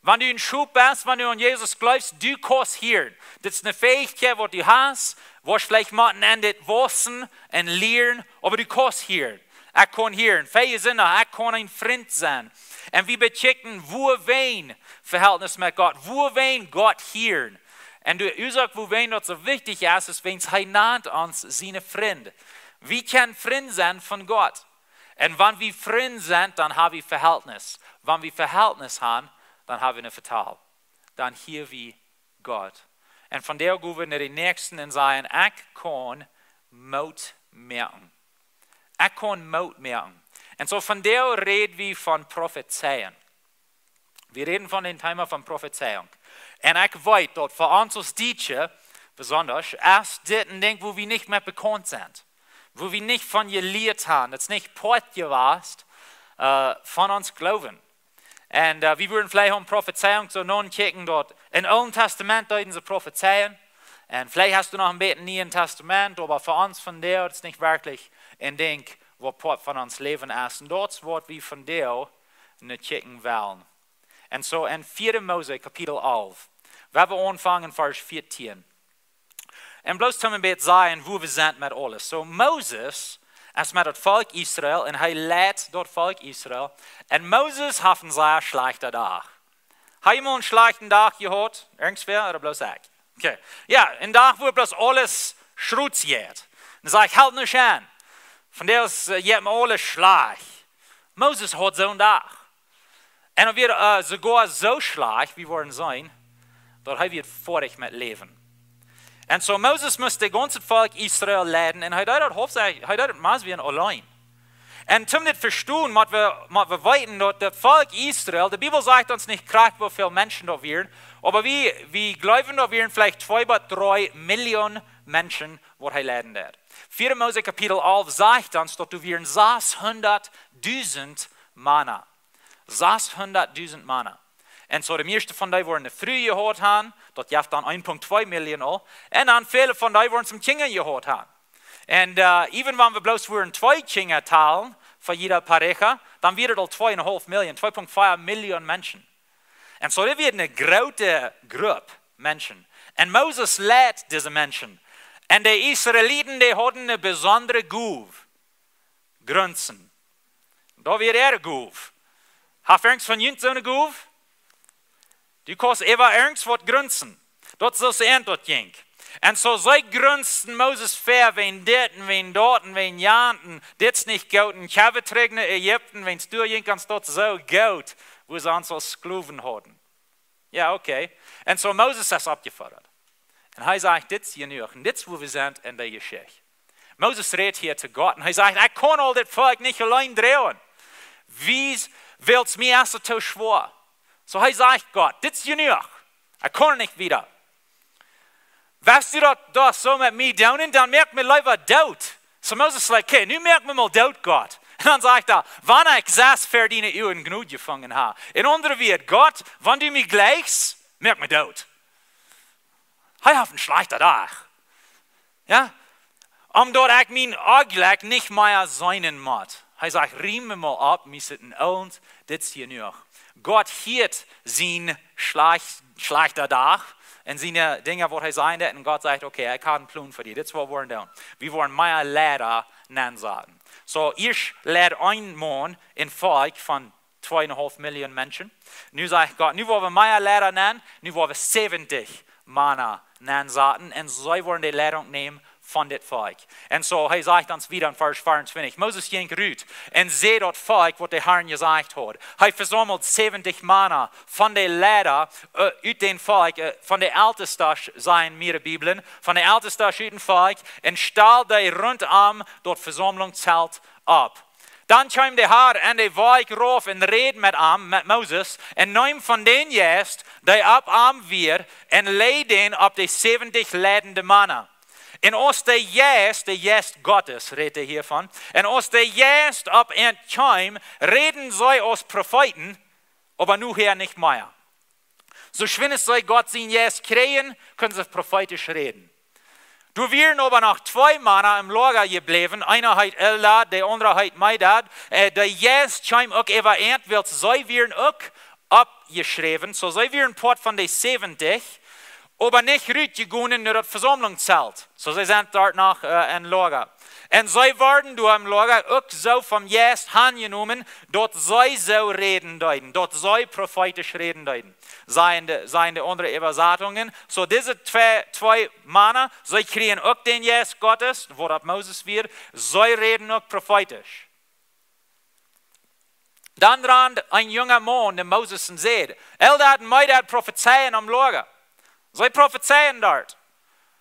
Wan du een Schop best, wan du aun Jesus jleefst, du kaust hieren. Dit es eene Fäichkjeit, waut du hast. Woascht veleicht motten aun dit wausen un lieren, oba du kaust hieren. Ekj kaun hieren. Väl Sindach, ekj kaun een Frint sennen. Un wie bekjikjen, woo wie een Vehältnis met Gott, woo wie een Gott hieren. Un de Uasoak, woo wie een daut soo wichtich es, es, wiels hee nant ons siene Frind. Wie kjennen Frind sennen von Gott. Un wan wie Frind sent, dan ha wie Vehältnis. Wan wie Vehältnis han, dan ha wie een Vetal. Dan hia wie Gott. Un vondoag go wie no dän näakjsten un sajen, ekj kaun Moot moaken. Ekj kaun Moot moaken. Un soo vondoag räd wie von Profezeiunk. Wie räden von dän Thema von Profezeiunk. Un ekj weet, daut fa ons aus Dietsche, besondasch, es dit een Dinkj, woo wie nich met bekaunt sent. Woo wie nich von jelieet han. Daut es nich Poat jewast, äh, von ons Gloowen. Un, äh, wie wudden veleicht aun Profezeiunk soo nodenkjikjen, daut em Oolen Tastament deeden see profezeien. Un veleicht hast du noch een bät Niee Tastament, oba fa ons vondoag es nich werkjlich een Dinkj, waut Poat von ons Läwen es. Un daut es, waut wie vondoag no kjikjen wellen. Un soo en vieede Mose, Kapitel alf, woa wie aunfangen, Varsch vieetieen. Un bloos toom een bät sajen, wua wie sent met aules. Soo, Moses es met daut Volkj Israel un hee leit daut Volkj Israel. Un Moses haft een sea schlajchta Dach. Hast du mol een schlajchta Dach jehaut? Irjentwäa ooda bloos ekj? Okay. Jo, een Dach, wua bloos aules schroot jeit. Dan saj ekj, halt nu aun. Vondoag es, äh, jeit mie aules schlajcht. Moses haud soon Dach. Un daut wia, äh, soogoa soo schlajcht, wie woaren seenen, daut hee wia foadich met Läwen. Un soo Moses must daut gaunze Volkj Israel leiden un hee deed daut hauptsächlich, hee deed daut meist auleen. Un toom dit vestonen, mott wie, mott wie weeten, daut daut Volkj Israel, de Bibel sajcht ons nich krakjt, woo väl Menschen daut wieren, oba wie, wie jleewen, daut wieren veleicht twee bat dree Millioon Menschen, waut hee leiden deed. Vieede Mose Kapitel alf sajcht ons, daut doa wieren sashundatdusent Mana. Sashundatdusent Mana. Un soo de mieeschte von dee woaren eene Fru jehaut haben, daut jeft dan een Punkt twee Millioon aul. Un dan väle von dee woaren soo Kjinja jehaut haben. Un, äh, even wan wie bloos wudden twee Kjinja talen fa jieda Pareja, dan wia daut aul twee un een haulf Millioon, twee Punkt vea Millioon Menschen. Un soo, daut wia eene groote Grupp Menschen. Un Moses leid dise Menschen. Un de Israeliten, dee hauden eene besondre Gow. Grunzen. Daut wia äare Gow. Haft irjent von junt soone Gow? Du kaust äwa irjent waut grunzen. Daut es soo aus daut jinkj. Un soo see grunzten Moses väa, wäajen dit un wäajen daut un wäajen jant un dit es nich goot. Un kjrie trigj no Ägipten, wäajen doa jinkj ons daut soo goot, woo see ons aus Sklowen hauden. Jo, okay. Un soo Moses es oppjefodat. Un hee sajcht, dit es jenuach. Un dit es, wua wie sent en de Jeschicht. Moses rät hia to Gott un hee sajcht, ekj kaun aul dit Volkj nich auleen droagen. Wiels mie es et too schwoa. Soo hee sajcht, Gott, dit es jenuach. Ekj kaun nich wieda. West du daut, daut soo met mie doonen, dan moak mie leewa doot. Soo Moses like, okay, nu moak mie mol doot, Gott. Un dan sajcht hee, wan ekj sest ver diene Uagen Jnod jefungen hab. En aundre Wieed, Gott, wan du mie jlikjst, moak mie doot. Hee haft een schlajchta Dach. Jo? Om daut ekj mien Onjlekj nich mea seenen mott. Hee sajcht, riem mie mol opp, mie es et en Oont, dit es jenuach. Gott hieet sien schlajcht-, schlajchta Dach un siene Dinja, waut hee säd, un Gott sajcht, okay, ekj hab een Plon fa die, dit es waut wie woaren doonen. Wie woaren mea Leida nensaten. Soo, ieescht leid een Maun een Volkj von twee un een haulf Millioon Menschen. Nu sajcht Gott, nu woa wie mea Leida nenn, nu woa wie säwentich Mana nensaten un see woaren de Leidunk nämen von dit Volkj. Un soo, hee sajcht ons wieda en Varsch vea un twintich, Moses jinkj rut un säd daut Volkj, waut de Har jesajcht haud. Hee vesaumeld säwentich Mana von de Leida, äh, ut daut Volkj, äh, von de Eltestasch, sajen miere Bibeln, von de Eltestasch ut daut Volkj, un stald dee runtom daut Vesaumlungszelt opp. Dan kjeem de Har en de Wolkj rauf un räd met am, met Moses, un neem von dän Jeist, dee opp am wia, un läd dän opp de säwentich leidende Mana. Un aus de Jeist, de Jeist Gottes, rät hee hia von, un aus de Jeist opp an kjeem, räden see aus Profeeten, oba nu hia nich mea. Soo schwind aus see Gott sien Jeist kjrieejen, kunnen see profeetisch räden. Doa wieren oba noch twee Mana em Loaga jebläwen. Eena heet Eldad, de aundra heet Medad. Äh, de Jeist kjeem uk äwa an, wiels see wieren uk oppjeschräwen. Soo see wieren Poat von de säwentich, oba nich rutjegonen no daut Vesaumlungszelt. Soo see sent doa noch, äh, em Loaga. Un see worden doa em Loaga uk soo vom Jeist aunjenomen, daut see soo räden deeden, daut see profeetisch räden deeden. Sajen de, sajen de aundre Äwasatungen. Soo dise twee, twee Mana, see kjrieejen uk dän Jeist Gottes, waut opp Moses wia, see räden uk profeetisch. Dan rand een junga Maun no Moses un säd, Eldad un Medad profezeien em Loaga. See profezeien doa.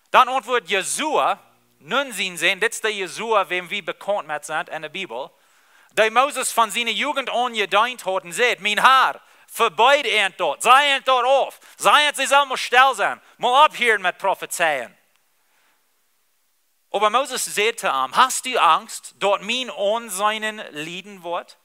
Dan auntwuat Josua, Nun sien Sän, dit es de Josua, wäm wie bekaunt met sent en de Bibel, dee Moses von siene Jugent aun jedeent haud, un säd, Mien Har, vebeed an daut, saj an daut auf, saj an, see sellen mol stell sennen, mol opphieren met profezeien. Oba Moses säd to am, Hast du Angst, daut mien Aunseenen lieden woat?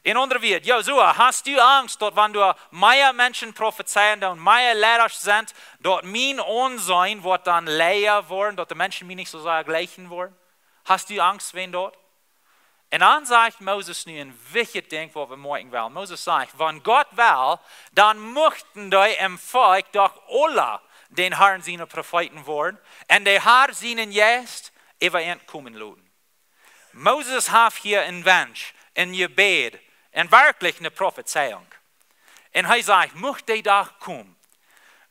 En aundre Wieed, Josua, hast du Angst, daut wan doa mea Menschen profezeien, dan mea Leidasch sent, daut mien Aunseenen woat dan leeja woaren, daut de Menschen mie nich soo sea jleichen woaren? Hast du Angst wäajen daut? Un dan sajcht Moses nu een wichtjet Dinkj, waut wie moakjen wellen. Moses sajcht: Wan Gott well, dan muchten dee em Volkj doch aula dän Harn siene Profeeten woaren, un de Har sienen Jeist äwa an komen loten. Moses haft hia een Wensch, een Jebäd, un werkjlich eene Profezeiunk. Un hee sajcht: Mucht dee Dach komen,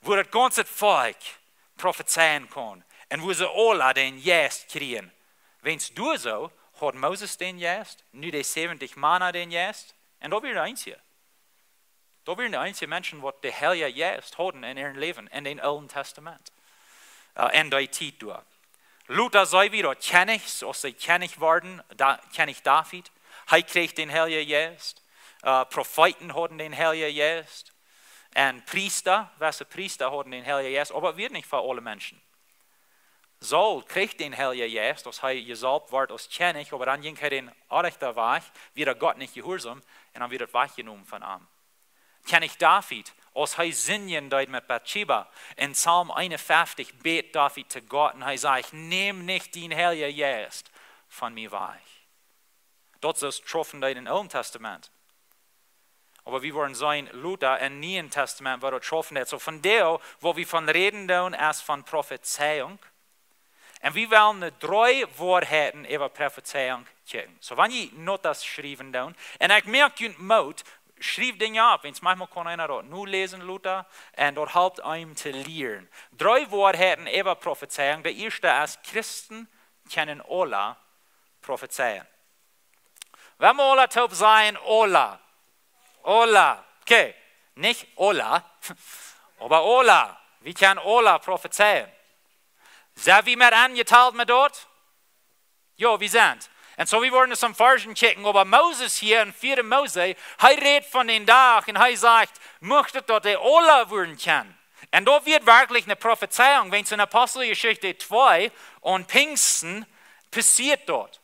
wua daut gaunze Volkj profezeien kaun, un wua see aula dän Jeist kjrieen. Wiels doa soo haud Moses dän Jeist, nu de säwentich Mana dän Jeist, un daut wieren de eensje. Daut wieren de eensje Menschen, waut de Heilje Jeist hauden en äa Läwen en dän Oolen Tastament. Äh, en dee Tiet doa. Lota see wie daut Kjennichs, aus see Kjennich worden, Da-, Kjennich David, hee kjrieech dän Heiljen Jeist. Äh, Profeeten hauden dän Heiljen Jeist. Un Priesta, jewesse Priesta hauden dän Heiljen Jeist, oba daut wia nich fa aule Menschen. Saul kjrieech dän Heiljen Jeist, aus hee jesaulft wort aus Kjennich, oba dan jinkj hee dän orrajchten Wajch, wia Gott nich jehuarsom, un dan wort daut wajchjenomen von am. Kjennich David, aus hee sindjen deed met Bathsheba, en Psalm eenunfeftich bät David to Gott un hee sajcht: Nemm nich dien Heiljen Jeist von mie wajch. Daut es soo schaufen dee en dän Oolen Tastament. Oba wie woaren seenen, Lota em Nieen Tastament, woo daut schaufen deit. Soo von doa, woo wie von räden doonen, es von Profezeiunk. Un wie wellen nu dree Woarheiten äwa Profezeiunk kjikjen. Soo, wan jie Notas schriewen doonen, un ekj moak junt Moot, schrieft Dinja opp, wiels maunchmol kaun eena daut nu läsen, Lota, un daut halpt eenem to lieren. Dree Woarheiten äwa Profezeiunk. De ieeschte es: Christen kjennen aula profezeien. Wie motten aula toop sajen: Aula. Aula. Okay. Nich aula, oba aula. Wie kjennen aula profezeien. Sent wie met aunjetalt met daut? Jo, wie sent. Un soo, wie woaren daut em Varsch kjikjen, oba Moses hia en vieede Mose, hee rät von dän Dach un hee sajcht: Mucht daut, daut dee aula woaren kjennen. Un daut wia werkjlich eene Profezeiunk, wiels en Aposteljeschicht twee aun Pinjsten passieet daut,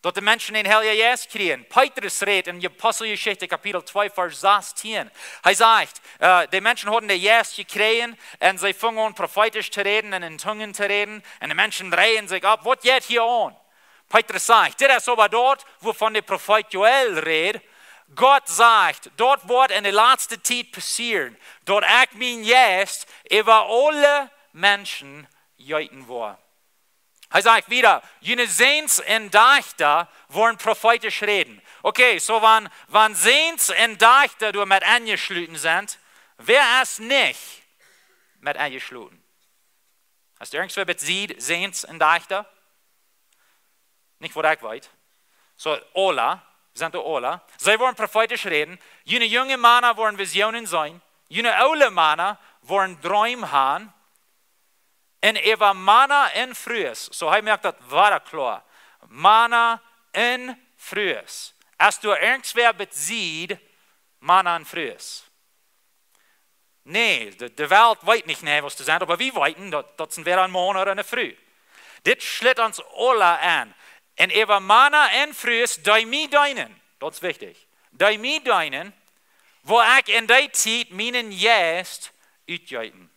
daut de Menschen dän Heiljen Jeist kjrieen. Petrus rät en Aposteljeschicht Kapitel twee, Varsch sastieen. Hee sajcht, äh, de Menschen hauden dän Jeist jekjräajen un see fungen aun profeetisch to räden un en Tungen to räden. Un de Menschen dreien sikj opp: Waut jeit hia aun? Petrus sajcht: Dit es oba daut, wuavon de Profeet Joel rät. Gott sajcht: Daut woat en de latste Tiet passieren, daut ekj mienen Jeist äwa aule Menschen jeeten woa. Hee sajcht wieda: June Säns un Dajchta woaren profeetisch räden. Okay, soo wan, wan Säns un Dajchta doa met enjeschloten sent, wäa es nich met enjeschloten? Hast du irjentwäa besied Säns un Dajchta? Nich waut ekj weet. Soo, aula, sent doa aula. See woaren profeetisch räden. June junge Mana woaren Visionen seenen. June oole Mana woaren Dreem han. Un äwa Mana un Frues. Soo, hee moakt daut wada kloa. Mana un Frues. Hast du irjentwäa besied Mana un Frues? Nä, de, de Welt weet nich, nä, waut doa sent, oba wie weeten daut, daut sent wada een Maun ooda eene Fru. Dit schlitt ons aula aun. Un äwa Mana un Frues, dee mie deenen, daut es wichtich, dee mie deenen, woa ekj en dee Tiet mienen Jeist utjeeten.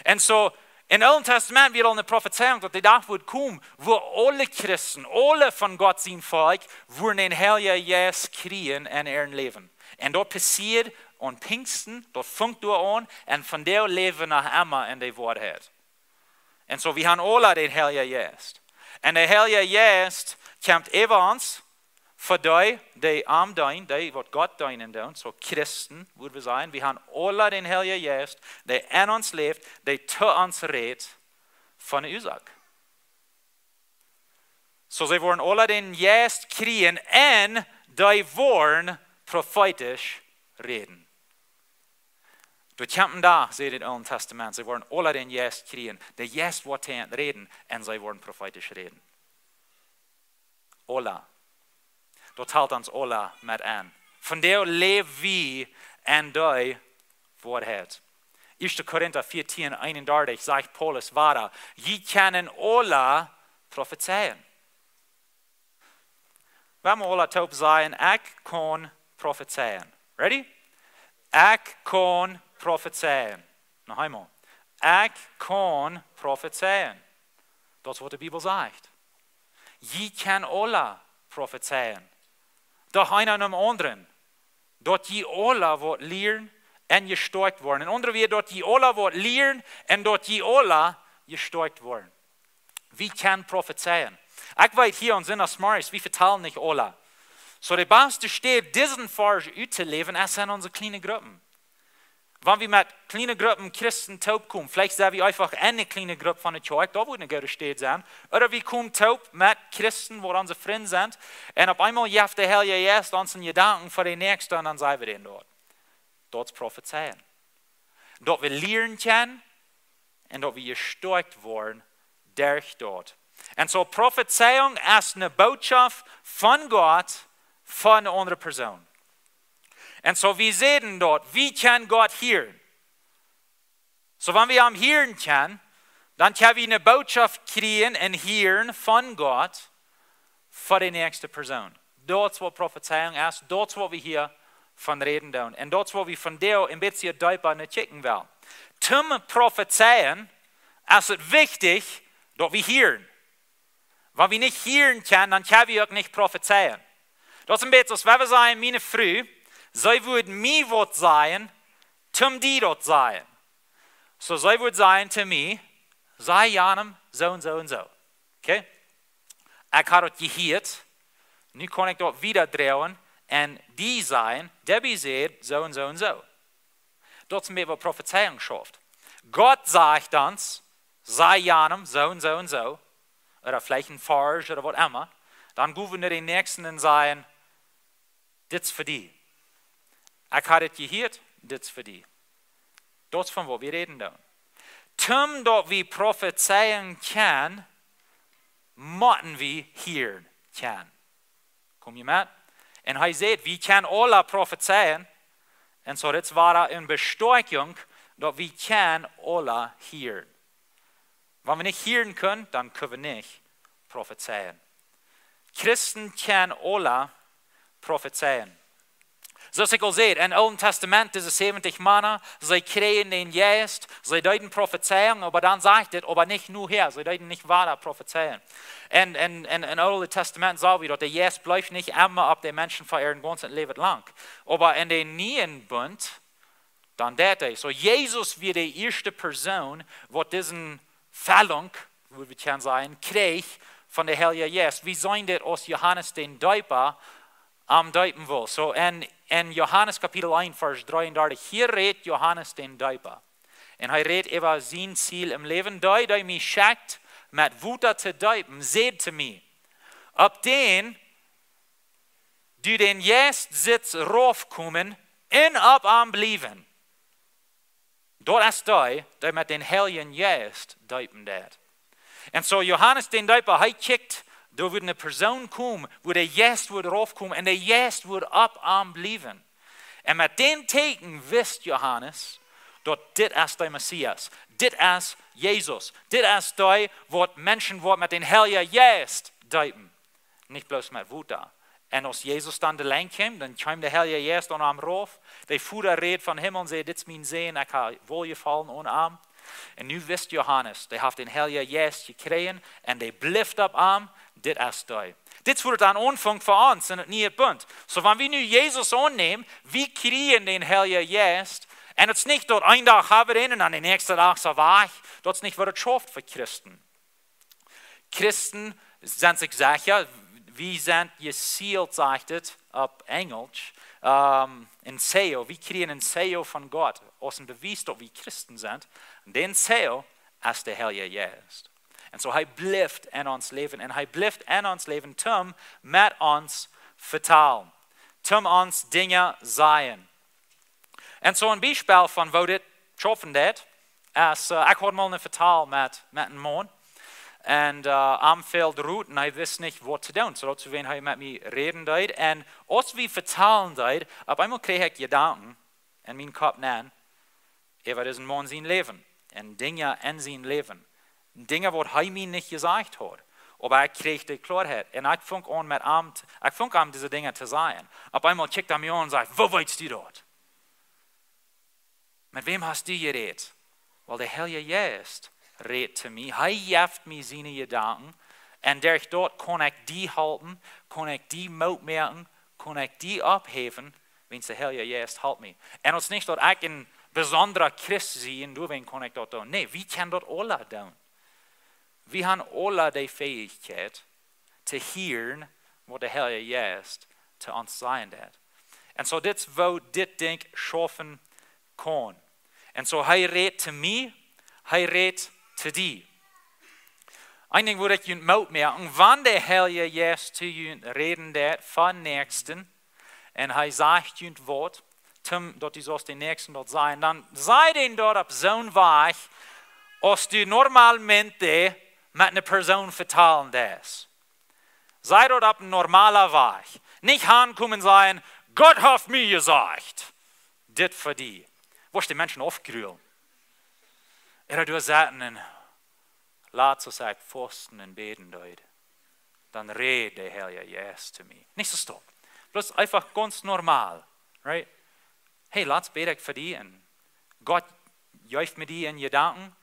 Un soo, em Oolen Tastament wia aul eene Profezeiunk, daut de Dach wudd komen, wua aule Christen, aule von Gott sien Volkj, wudden dän Heiljen Jeist kjrieen en äa Läwen. Un daut passieed aun Pinjsten, daut funk doa aun, un von doa läwen wie noch emma en de Woarheit. Un soo, wie han aula dän Heiljen Jeist. Un de Heilje Jeist kjemt äwa ons, fa dee, dee am deenen, dee waut Gott deenen doonen, soo Christen, wudd wie sajen, wie han aula dän Heiljen Jeist, dee en ons läft, dee to ons rät, von de Uasoak. Soo, see woaren aula dän Jeist kjrieen un dee woaren profeetisch räden. Doa kjemt een Dach, sajcht daut Oole Tastament, see woaren aula dän Jeist kjrieen. De Jeist woat to an räden un see woaren profeetisch räden. Aula. Daut helt ons aula met aun. Von doa läw wie en dee Woarheit. Ieeschte Korinta vieetieen, eenundartich sajcht Paulus wada: Jie kjennen aula profezeien. Lass mie aula toop sajen: Ekj kaun profezeien. Ready? Ekj kaun profezeien. Noch eemol. Ekj kaun profezeien. Daut es waut de Bibel sajcht. Jie kjennen aula profezeien. Doch eena nom aundren. Daut jie aula woaren lieren un jestoakjt woaren. En aundre Wieed, daut jie aula woaren lieren un daut jie aula jestoakjt woaren. Wie kjennen profezeien. Ekj weet, hia aun Sindachsmorjes, wie vetalen nich aula. Soo, de baste Städ, disen Varsch uttoläwen, es en onse kjliene Gruppen. Wan wie met kjliene Gruppen Christen toopkomen, veleicht sent wie eefach eene kjliene Grupp von de Kjoakj, daut wudd eene goode Städ sennen. Ooda wie komen toop met Christen, waut onse Frind sent, un opp eemol jeft de Heilje Jeist ons een Jedanken fa de Näakjste un dan sent wie dan doa. Daut es profezeien. Daut wie lieren kjennen un daut wie jestoakjt woaren derch daut. Un soo, Profezeiunk es eene Bootschoft von Gott fa eene aundre Persoon. Un soo, wie seenen daut, wie kjennen Gott hieren. Soo, wan wie am hieren kjennen, dan kjennen wie eene Bootschoft kjrieen un hieren von Gott fa de näakjste Persoon. Daut es waut Profezeiunk es, daut es waut wie hia von räden doonen. Un daut es waut wie vondoag een bät deepa no kjikjen wellen. Toom profezeien es et wichtich, daut wie hieren. Wan wie nich hieren kjennen, dan kjenn wie uk nich profezeien. Daut es een bät aus wan wie sajen, miene Fru, see wudd mie waut sajen, toom die daut sajen. Soo, see wudd sajen to mie: Saj Janem soo un soo un soo. Okay? Ekj hab daut jehieet, nu kaun ekj daut wieda droagen un die sajen, Debbie säd soo un soo un soo. Daut es een bät waut Profezeiunk schauft. Gott sajcht ons: Saj Janem soo un soo un soo. Ooda veleicht een Varsch ooda waut emma. Dan go wie no dän Näakjsten un sajen: Dit es fa die. Ekj hab dit jehieet, dit es fa die. Daut es von waut wie räden doonen. Toom daut wie profezeien kjennen, motten wie hieren kjennen. Kom jie met? Un hee sajcht, wie kjennen aula profezeien. Un soo, dit es wada eene Bestätigung, daut wie kjennen aula hieren. Wan wie nich hieren kjennen, dan kjenn wie nich profezeien. Christen kjennen aula profezeien. Soo aus ekj aul säd, em Oolen Tastament, dise säwentich Mana, see kjrieejen dän Jeist, see deeden Profezeiunk, oba dan sajcht et, oba nich nu hia, see deeden nich wada profezeien. Un, un, un em Oolen Tastament sach wie daut de Jeist bleef nich emma opp de Menschen fa äa gaunzet Läwen lang. Oba en dän nieen Bunt, dan deed hee. Soo, Jesus wia de ieeschte Persoon, waut dise Fellunk, woo wie kjennen sajen, kjrieech von dän Heiljen Jeist. Wie seenen dit aus Johanes dän Deepa am deepen wull. Soo, en, en Johanes Kapitel eent, Varsch dreeundartich, hia rät Johanes dän Deepa. Un hee rät äwa sien Ziel em Läwen. Dee, dee mie schekjt, met Wota to deepen, säd to mie: Opp dän du dän Jeist sitst raufkomen un opp am bliewen, daut es dee, dee met dän Heiljen Jeist deepen deed. Un soo Johanes dän Deepa, hee kjikjt, doa wudd eene Persoon komen, wua de Jeist wudd raufkomen un de Jeist wudd opp am bliewen. Un met dän Tieekjen wist Johanes, daut dit es de Messias, dit es Jesus, dit es dee, waut Menschen woat met dän Heiljen Jeist deepen. Nich bloos met Wota. Un aus Jesus dan de Lenj kjeem, dan kjeem de Heilje Jeist aun am rauf. De Voda räd von Himmel un säd: Dit es mien Sän, ekj hab Woljefaulen aun am. Un nu wist Johanes, dee haft dän Heiljen Jeist jekjräajen un dee blift opp am, dit es dee. Dit es woo et aun aunfangt fa ons en daut niee Bunt. Soo, wan wie nu Jesus aunnämen, wie kjrieen dän Heiljen Jeist. Un et es nich daut een Dach hab wie dän un dan dän näakjsten Dach es hee wajch. Daut es nich waut et schauft fa Christen. Christen sent sikj secha, wie sent jesealed, sajcht et opp Enjelsch, ähm, een Seal. Wie kjrieen een Seal von Gott, aus een Bewies, daut wie Christen sent. Un dän Seal es de Heilje Jeist. Un soo, hee blift en ons Läwen. Un hee blift en ons Läwen, toom met ons vetalen. Toom ons Dinja sajen. Un soo een Biespel von woo dit schaufen deed, es, äh, ekj haud mol een Vetal met, met een Maun. Un, äh, am fäld Rot un hee wist nich waut to doonen. Soo daut, wan hee met mie räden deed. Un aus wie vetalen deeden, opp eemol kjrieech ekj Jedanken en mienen Kopp nenn, äwa disen Maun sien Läwen. Un Dinja en sien Läwen. Dinja waut hee mie nich jesajcht haud. Oba ekj kjrieech de Kloaheit. Un ekj funk aun met am, t- ekj funk aun dise Dinja to sajen. Opp eemol kjikjt hee mie aun un sajcht: "Woo weetst du daut? Met wäm hast du jerät?" Well, de Heilje Jeist rät to mie. Hee jeft mie siene Jedanken. Un derch daut kaun ekj die halpen, kaun ekj die Moot moaken, kaun ekj die opphäwen, wiels de Heilje Jeist halpt mie. Un daut es nich daut ekj een besondra Christ sie un doawäajen kaun ekj daut doonen. Nä, wie kjennen daut aula doonen. Wie haben aula de Fäichkjeit to hieren, waut de Heilje Jeist to ons sajen deit. Un soo, dit es woo dit Dinkj schaufen kaun. Un soo, hee rät to mie, hee rät to die. Een Dinkj, woo daut junt Moot moaken, wan de Heilje Jeist to junt räden deit von Näakjsten, un hee sajcht junt waut, toom daut du saust dän Näakjsten daut sajen, dan saj dän daut opp soon Wajch, aus du normalmente met eene Persoon vetalen deist. Saj daut opp een normala Wajch. Nich aunkomen un sajen: "Gott haft mie jesajcht dit fa die." Woascht de Menschen aufgrulen. Ea du setten un lat, soo aus ekj fausten un bäden deed, dan räd de Heilje Jeist to mie. Nich soo stolt. Bloos eefach gaunz normal, right? Hey, latst bäd ekj fa die un Gott jeft mie dee enn Jedanken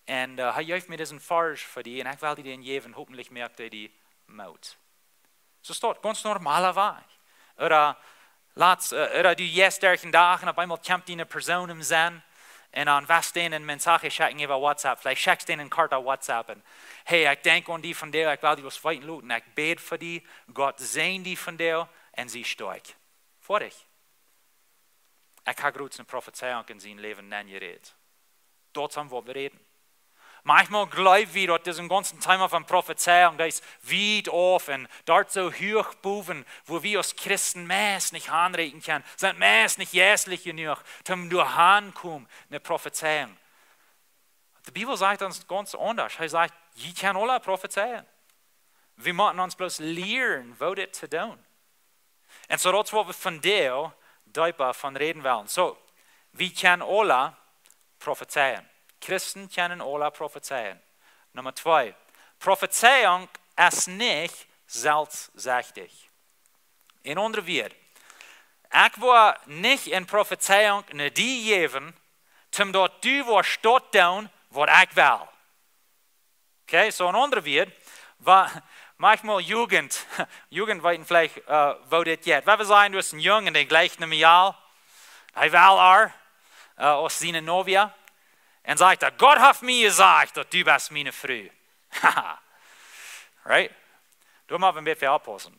un, äh, hee jeft mie disen Varsch fa die un ekj well die dän jäwen, hopentlich moakt dee die Moot. Soo stolt, gaunz normala Wajch. Ooda latst, äh, ooda du jeist derch dän Dach un opp eemol kjemt die eene Persoon em Senn un dan west dän een Message schekjen äwa WhatsApp, veleicht schekjst dän eene Kort opp WhatsApp un: "Hey, ekj denkj aun die vondoag, ekj well die waut weeten loten, ekj bäd fa die, Gott säajen die vondoag un sie stoakj." Foadich. Ekj hab groots eene Profezeiunk enn sien Läwen nenjerät. Daut es waut wie räden. Maunchmol jleew wie daut dise gaunze Thema von Profezeiunk, daut es wiet auf un doa soo huach bowen, wua wie aus Christen meist nich aunrakjen kjennen, sent meist nich jeistlich jenuach, om doa auntokomen, eene Profezeiunk. De Bibel sajcht ons gaunz aundasch. Hee sajcht, jie kjennen aula profezeien. Wie motten ons bloos lieren, woo dit to doonen. Un soo daut es waut wie vondoag deepa von räden wellen. Soo, wie kjennen aula profezeien. Christen kjennen aula profezeien. Numma twee. Profezeiunk es nich selfstsichtich. Enn aundre Wieed, ekj woa nich eene Profezeiunk no die jäwen, om daut du woascht daut doonen, waut ekj well. Okay, soo enn aundre Wieed, wa-, maunchmol Jugend, Jugend weeten veleicht, äh, woo dit jeit. Wan wie sajen, du hast eenen Jung un dee jleicht eene Mejal, hee well äa, äh, aus siene Novia, un sajcht hee: "Gott haft mie jesajcht, daut du best miene Fru." Right? Doa mott wie een bät oppaussen.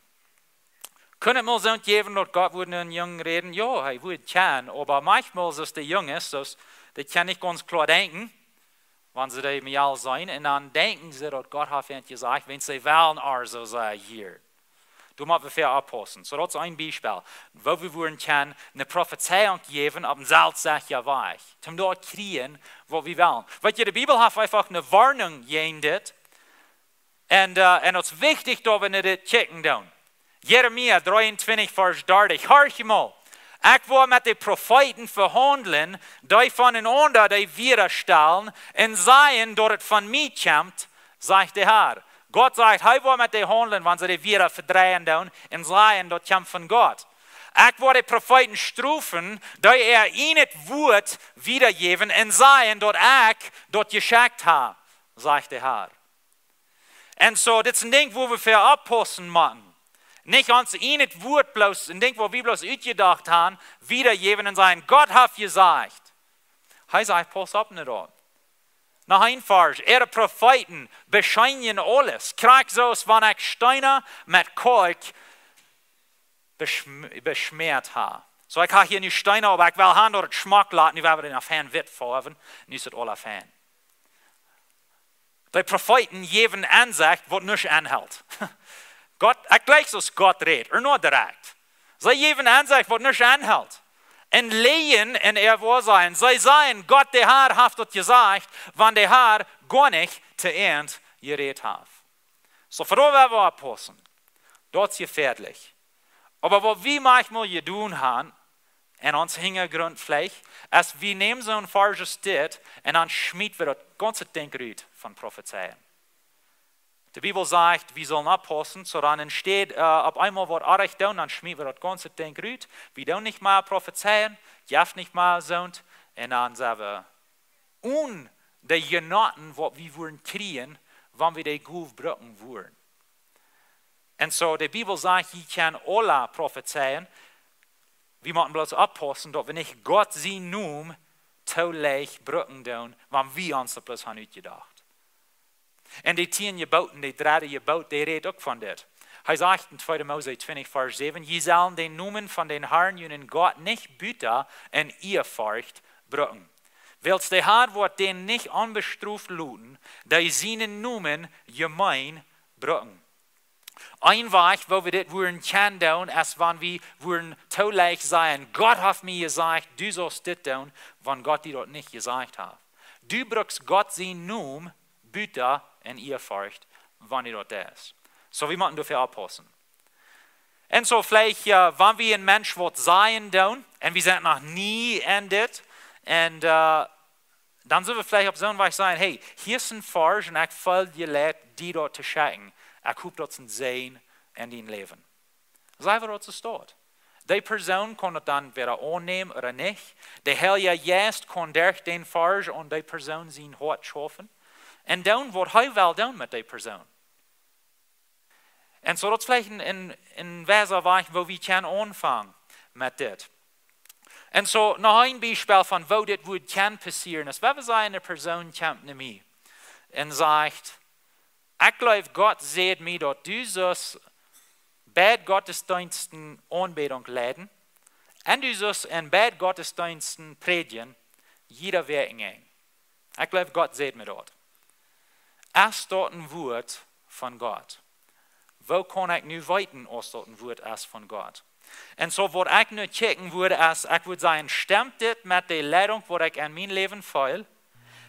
Kunn et mol soont jäwen, daut Gott wudd no eenen Jung räden? Jo, hee wudd kjennen, oba maunchmol es de Junges, soo aus, dee kjennen nich gaunz kloa denkjen, wan see dee Mejal seenen, un dan denkjen see, daut Gott haft an jesajcht, wan see wellen äa soo sajen hia. Doa mott wie oppaussen. Soo, daut es een Biespel, woo wie wudden kjennen eene Profezeiunk jäwen opp eenen selfstsichtjen Wajch, om daut kjrieen, waut wie wellen. Weetst, de Bibel haft eefach eene Woarnunk jäajen dit, un, äh, un daut es wichtich, daut wie no dit kjikjen doonen. Jeremia dreeuntwintich, Varsch dartich. "Horch mol, ekj woa met de Profeeten vehaundlen, dee von enaunda dee Wieed stalen un sajen, daut et von mie kjemt, sajcht de Har." Gott sajcht, hee woat met dee haundlen, wan see dee Wieed vedreien doonen un sajen, daut kjemt von Gott. "Ekj woa de Profeeten strofen, dee äa ieejnet Wuat wiedajäwen un sajen, daut ekj daut jeschekjt hab, sajcht de Har." Un soo, dit es een Dinkj, wua wie fa oppaussen motten. Nich ons ieejnet Wuat bloos, een Dinkj, waut wie bloos utjedocht haben, wiedajäwen un sajen, Gott haft jesajcht. Hee sajcht, pauss opp no daut. Noch een Varsch, äare Profeeten bescheenjen aules, krakjt soo aus wan ekj Steena met Kalkj beschm-, beschmäat hab. Soo, ekj hab hia nu Steena, oba ekj well haben, daut et schmock lat, nu woa wie daut fein witt foawen, nu es et aula fein. De Profeeten jäwen Ensecht, waut nuscht aunhelt. Gott, ekj jlikj soo aus Gott rät, ea nich direkt. See jäwen Ensecht, waut nuscht aunhelt. Un läajen enn äa Woasein. See sajen, Gott, de Har haft daut jesajcht, wan de Har goanich to an jerät haft. Soo, fa daut woa wie oppaussen. Daut es jefäadlich. Oba waut wie maunchmol jedonen haben, enn ons Hinjagrunt veleicht, es wie nämen soon Varsch aus dit un dan schmieten wie daut gaunze Dinkj rut von Profezeien. De Bibel sajcht, wie sellen oppaussen, soo dan enne Städ äh, opp eemol waut oajch doonen, dan schmieten wie daut gaunze Dinkj rut. Wie doonen nich mea profezeien, jeft nich mea soont, un dan sent wie one de Jenoten, waut wie wudden kjrieen, wan wie de Gow brucken wudden. Un soo, de Bibel sajcht, jie kjennen aula profezeien. Wie motten bloos oppaussen, daut wie nich Gott sienen Nomen too leicht brucken doonen, wan wie ons daut bloos han utjedocht. Un de tieen Jeboten, de dredde Jebot, dee rät uk von dit. Hee sajcht en tweede Mose twintich, Varsch säwen: Jie sellen dän Nomen von dän Harn, jun Gott, nich buta en Ieaforcht brucken. Wiels de Har woat dän nich onbestroft loten, dee sienen Nomen jemeen brucken. Een Wajch, woo wie dit wudden kjennen doonen, es wan wie wudden too leicht sajen: Gott haft mie jesajcht, du saust dit doonen, wan Gott die daut nich jesajcht haft. Du brukst Gott sienen Nomen buta en Ieaforcht, wan du daut deist. Soo, wie motten doafäa oppaussen. Un soo veleicht, äh, wan wie een Mensch waut sajen doonen, un wie sent noch nie en dit, un äh, dan sellen wie veleicht opp soon Wajch sajen: Hey, hia es een Varsch un ekj feel jeleit, die daut to schekjen. Ekj hop, daut es een Säajen en dien Läwen. Saj wie daut soo steit. Dee Persoon kaun daut dan wada aunnämen ooda nich. De Heilje Jeist kaun derch dän Varsch aun dee Persoon sien Hoat schaufen. Un doonen, waut hee well doonen met dee Persoon. Un soo, daut es veleicht een, een, een wiesa Wajch, woo wie kjennen aunfangen met dit. Un soo, noch een Biespel von woo dit wudd kjennen passieren es, wan wie sajen, eene Persoon kjemt no mie un sajcht: Ekj jleew, Gott säd mie, daut du sust beid Gottesdeensten Aunbädunk leiden, un du sust en beid Gottesdeensten prädjen, jieda Wäakj een. Ekj jleew, Gott säd mie daut. Es daut een Wuat von Gott? Woo kaun ekj nu weeten, aus daut een Wuat es von Gott? Un soo, waut ekj nu kjikjen wudd, es, ekj wudd sajen: Stemt dit met de Leidunk, waut ekj en mien Läwen feel?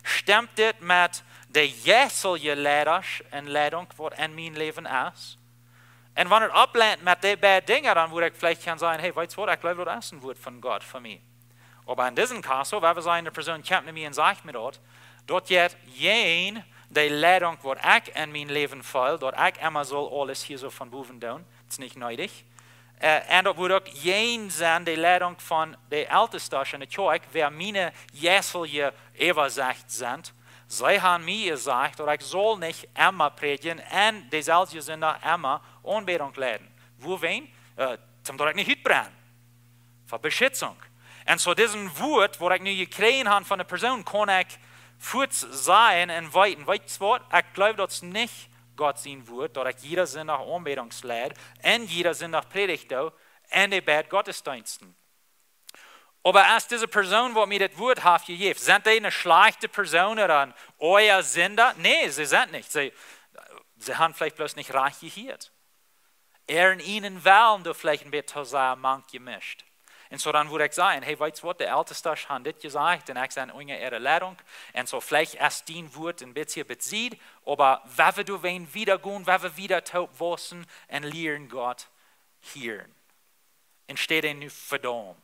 Stemt dit met de jeistelje Leidunk, waut en mien Läwen es? Un wan et oppleint met dee beid Dinja, dan wudd ekj veleicht kjennen sajen: Hey, weetst waut, ekj jleew, daut es een Wuat von Gott fa mie. Oba en disen Kaus, wua wie sajen, eene Persoon kjemt no mie un sajcht mie daut, daut jeit jäajen de Leidunk, waut ekj en mien Läwen feel, daut ekj emma saul aules hia soo von bowen doonen, daut es nich needich. Äh, un daut wudd uk jäajen sennen de Leidunk von de Eltestasch en de Kjoakj, wäa miene jeistelje Äwasecht sent. See han mie jesajcht, daut ekj saul nich emma prädjen un deeselwje Sindach emma Aunbädunk leiden. Wuawäajen? Äh, toom daut ekj nich utbrenn. Fa Beschitzunk. Un soo, dit es een Wuat, waut ekj nu jekjräajen hab von de Persoon, kaun ekj fuaz sajen un weeten: Weetst waut, ekj jleew, daut es nich Gott sien Wuat, daut ekj jieda Sindach Aunbädunk leid un jieda Sindach prädjen doo en de beid Gottesdeensten. Oba es dise Persoon, waut mie dit Wuat haft jejäft, sent dee eene schlajchte Persoon ooda een oaja Sinda? Nä, see sent nich. See, see han veleicht bloos nich rajcht jehieet. Äaren eenen Wellen doa veleicht een bät too sea mank jemischt. Un soo dan wudd ekj sajen: Hey, weetst waut, de Eltestasch han dit jesajcht un ekj sie unja äare Leidunk. Un soo veleicht es dien Wuat een bät besied, oba wan wie doa wan wieda gonen, wan wie wieda toop wausen un lieren Gott hieren. Enne Städ nu vedaumen.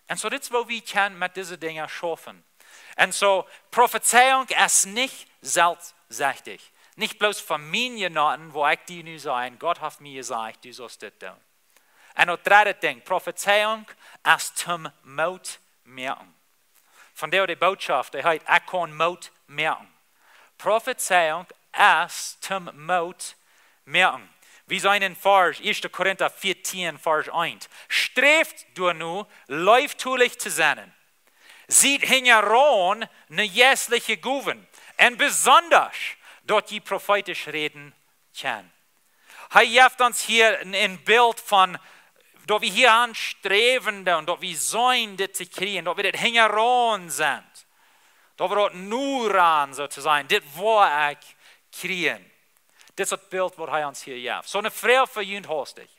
Un soo, dit es, woo wie kjennen met dise Dinja schaufen. Un soo, Profezeiunk es nich selfstsichtich. Nich bloos von miene Jenoten, woo ekj die nu saj, Gott haft mie jesajcht, du saust dit doonen. Un daut dredde Dinkj, Profezeiunk es toom Moot moaken. Von doa de Bootschoft, dee heet: Ekj kaun Moot moaken. Profezeiunk es toom Moot moaken. Wie seenen en Varsch, ieeschte Korinta vieetieen, Varsch eent: Sträft doano, leeftolich to sennen. Siet hinjaraun no jeistliche Gowen, un besondasch, daut jie profeetisch räden kjennen. Hee jeft ons hia een, een Bilt von, daut wie hia aun sträwen doonen, daut wie seenen dit to kjrieen, daut wie dit hinjaraun sent. Daut wie daut nu aun, soo to sajen, dit woa ekj kjrieen. Dit es daut Bilt, waut hee ons hia jeft. Soo, eene Froag fa junt hastich.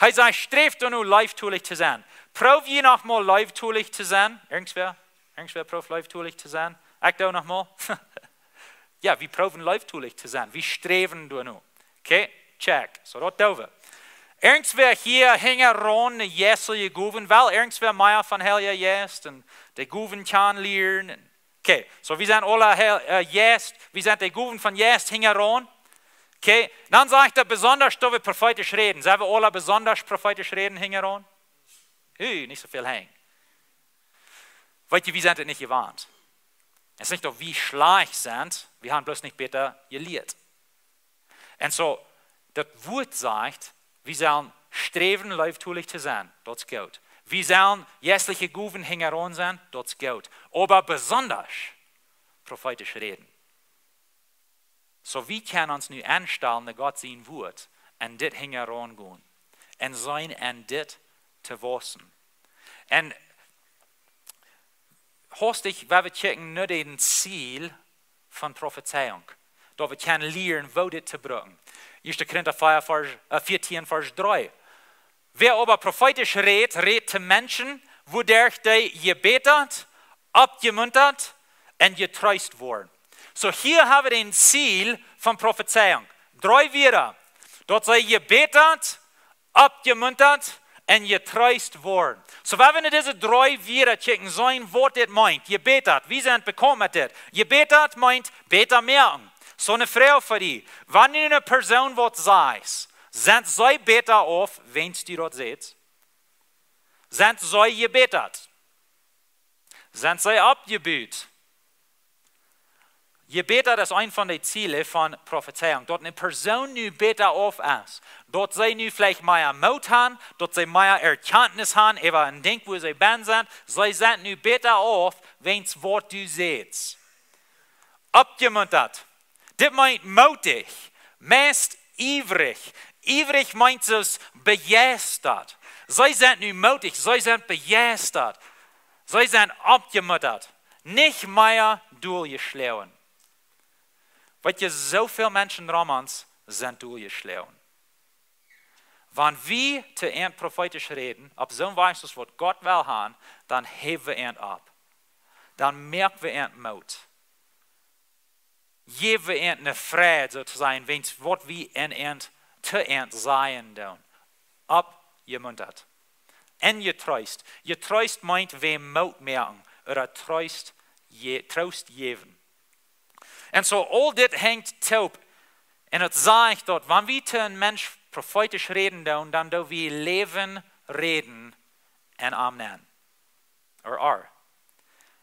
Hee sajcht: Sträft doano, leeftolich to sennen. Proow jie noch mol leeftolich to sennen? Irjentwäa? Irjentwäa proowt leeftolich to sennen? Ekj doo noch mol. Jo, wie proowen leeftolich to sennen. Wie sträwen doano. Okay, check. Soo, daut doo wie. Irjentwäa hia hinjaraun no jeistliche Gowen? Well irjentwäa mea von Heilja Jeist un de Gowen kjanen lieren? Okay, soo, wie sent aula Heil-, äh, Jeist, wie sent de Gowen von Jeist hinjaraun? Okay, dan sajcht hee besondasch, daut wie profeetisch räden. Sent wie aule besondasch profeetisch räden hinjaraun? Hu, nich soo väl henj. Weet jie, wie sent et nich jewant. Et es nich, daut wie schlajcht sent, wie haben bloos nich bäta jelieet. Un soo, daut Wuat sajcht, wie sellen sträwen, leeftolich to sennen. Daut es goot. Wie sellen jeistliche Gowen hinjaraun sennen. Daut es goot. Oba besondasch profeetisch räden. Soo, wie kjennen ons nu aunstalen no Gott sien Wuat un dit hinjaraun gonen un sennen en dit to wausen. Un hastich, wan wie kjikjen no daut Ziel von Profezeiunk, daut wie kjennen lieren, woo dit to brucken. Ieeschte Korinta vea, Varsch, äh, vieetieen, Varsch dree. Wäa oba profeetisch rät, rät to Menschen, wuaderch dee jebätat, oppjemuntat un jetreest woaren. Soo, hia haben wie daut Ziel von Profezeiunk. Dree Wieed. Daut see jebätat, oppjemuntat un jetreest woaren. Soo, wan wie no dise dree Wieed kjikjen, seenen waut dit meent. Jebätat, wie sent bekaunt met dit. Jebätat meent bäta moaken. Soo ne Froag fa die. Wan du eene Persoon waut sajchst, sent see bäta auf, wan du daut sajchst? Sent see jebätat? Sent see oppjebut? Jebätat es eent von de Ziele von Profezeiunk. Daut eene Persoon nu bäta auf es. Daut see nu veleicht mea Moot haben, daut see mea Erkjantnis haben, äwa een Dinkj, wua see bennen sent. See sent nu bäta auf, wan waut du sajchst. Oppjemuntat. Dit meent mootich, meist iewrich. Iewrich meent soo aus bejeistat. See sent nu mootich, see sent bejeistat. See sent oppjemuntat. Nich mea doljeschlonen. Weet jie, soo väl Menschen rom ons sent doljeschlonen. Wan wie to an profeetisch räden, opp soon Wies aus waut Gott well haben, dan häw wie an opp. Dan moak wie an Moot. Jäw wie an eene Freid, soo to sajen, wan waut wie an an to an sajen doonen. Oppjemuntat. Un jetreest. Jetreest meent wäm Moot moaken, ooda Troost je-, Troost jäwen. Un soo, aul dit henjt toop. Un daut sajcht daut, wan wie to een Mensch profeetisch räden doonen, dan doo wie Läwen räden en am nenn. Ooda ar.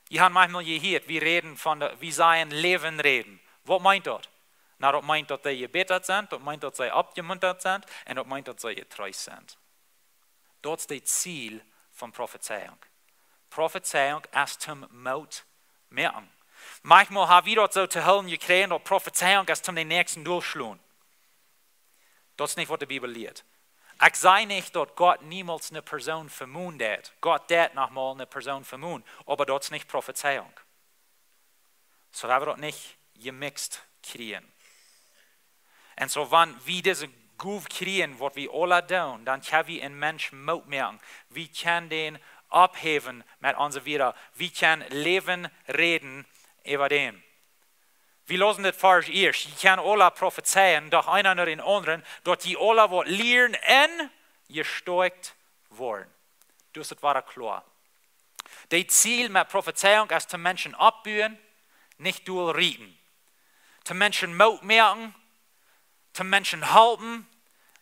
Jie haben maunchmol jehieet, wie räden von de, wie sajen Läwen räden. Waut meent daut? Na, daut meent daut dee jebätat sent, daut meent daut see oppjemuntat sent un daut meent daut see jetreest sent. Daut es daut Ziel von Profezeiunk. Profezeiunk es toom Moot moaken. Maunchmol hab wie daut soo to hieren jekjräajen, daut Profezeiunk es toom dän Näakjsten dolschlonen. Daut es nich waut de Bibel lieet. Ekj saj nich daut Gott niemols eene Persoon vemonen deed. Gott deed noch mol eene Persoon vemonen, oba daut es nich Profezeiunk. Soo woa wie daut nich jemixt kjrieen. Un soo, wan wie dise Gow kjrieen, waut wie aula doonen, dan kjenn wie een Mensch Moot moaken. Wie kjennen dän opphäwen met onse Wieed. Wie kjennen Läwen räden äwa dän. Wie läsen dit Varsch ieescht. Jie kjennen aula profezeien, doch eena no dän aundren, daut jie aula waut lieren un jestoakjt woaren. Daut es wada kloa. Daut Ziel met Profezeiunk es toom Menschen oppbuen, nich dolrieten. Toom Menschen Moot moaken, toom Menschen halpen,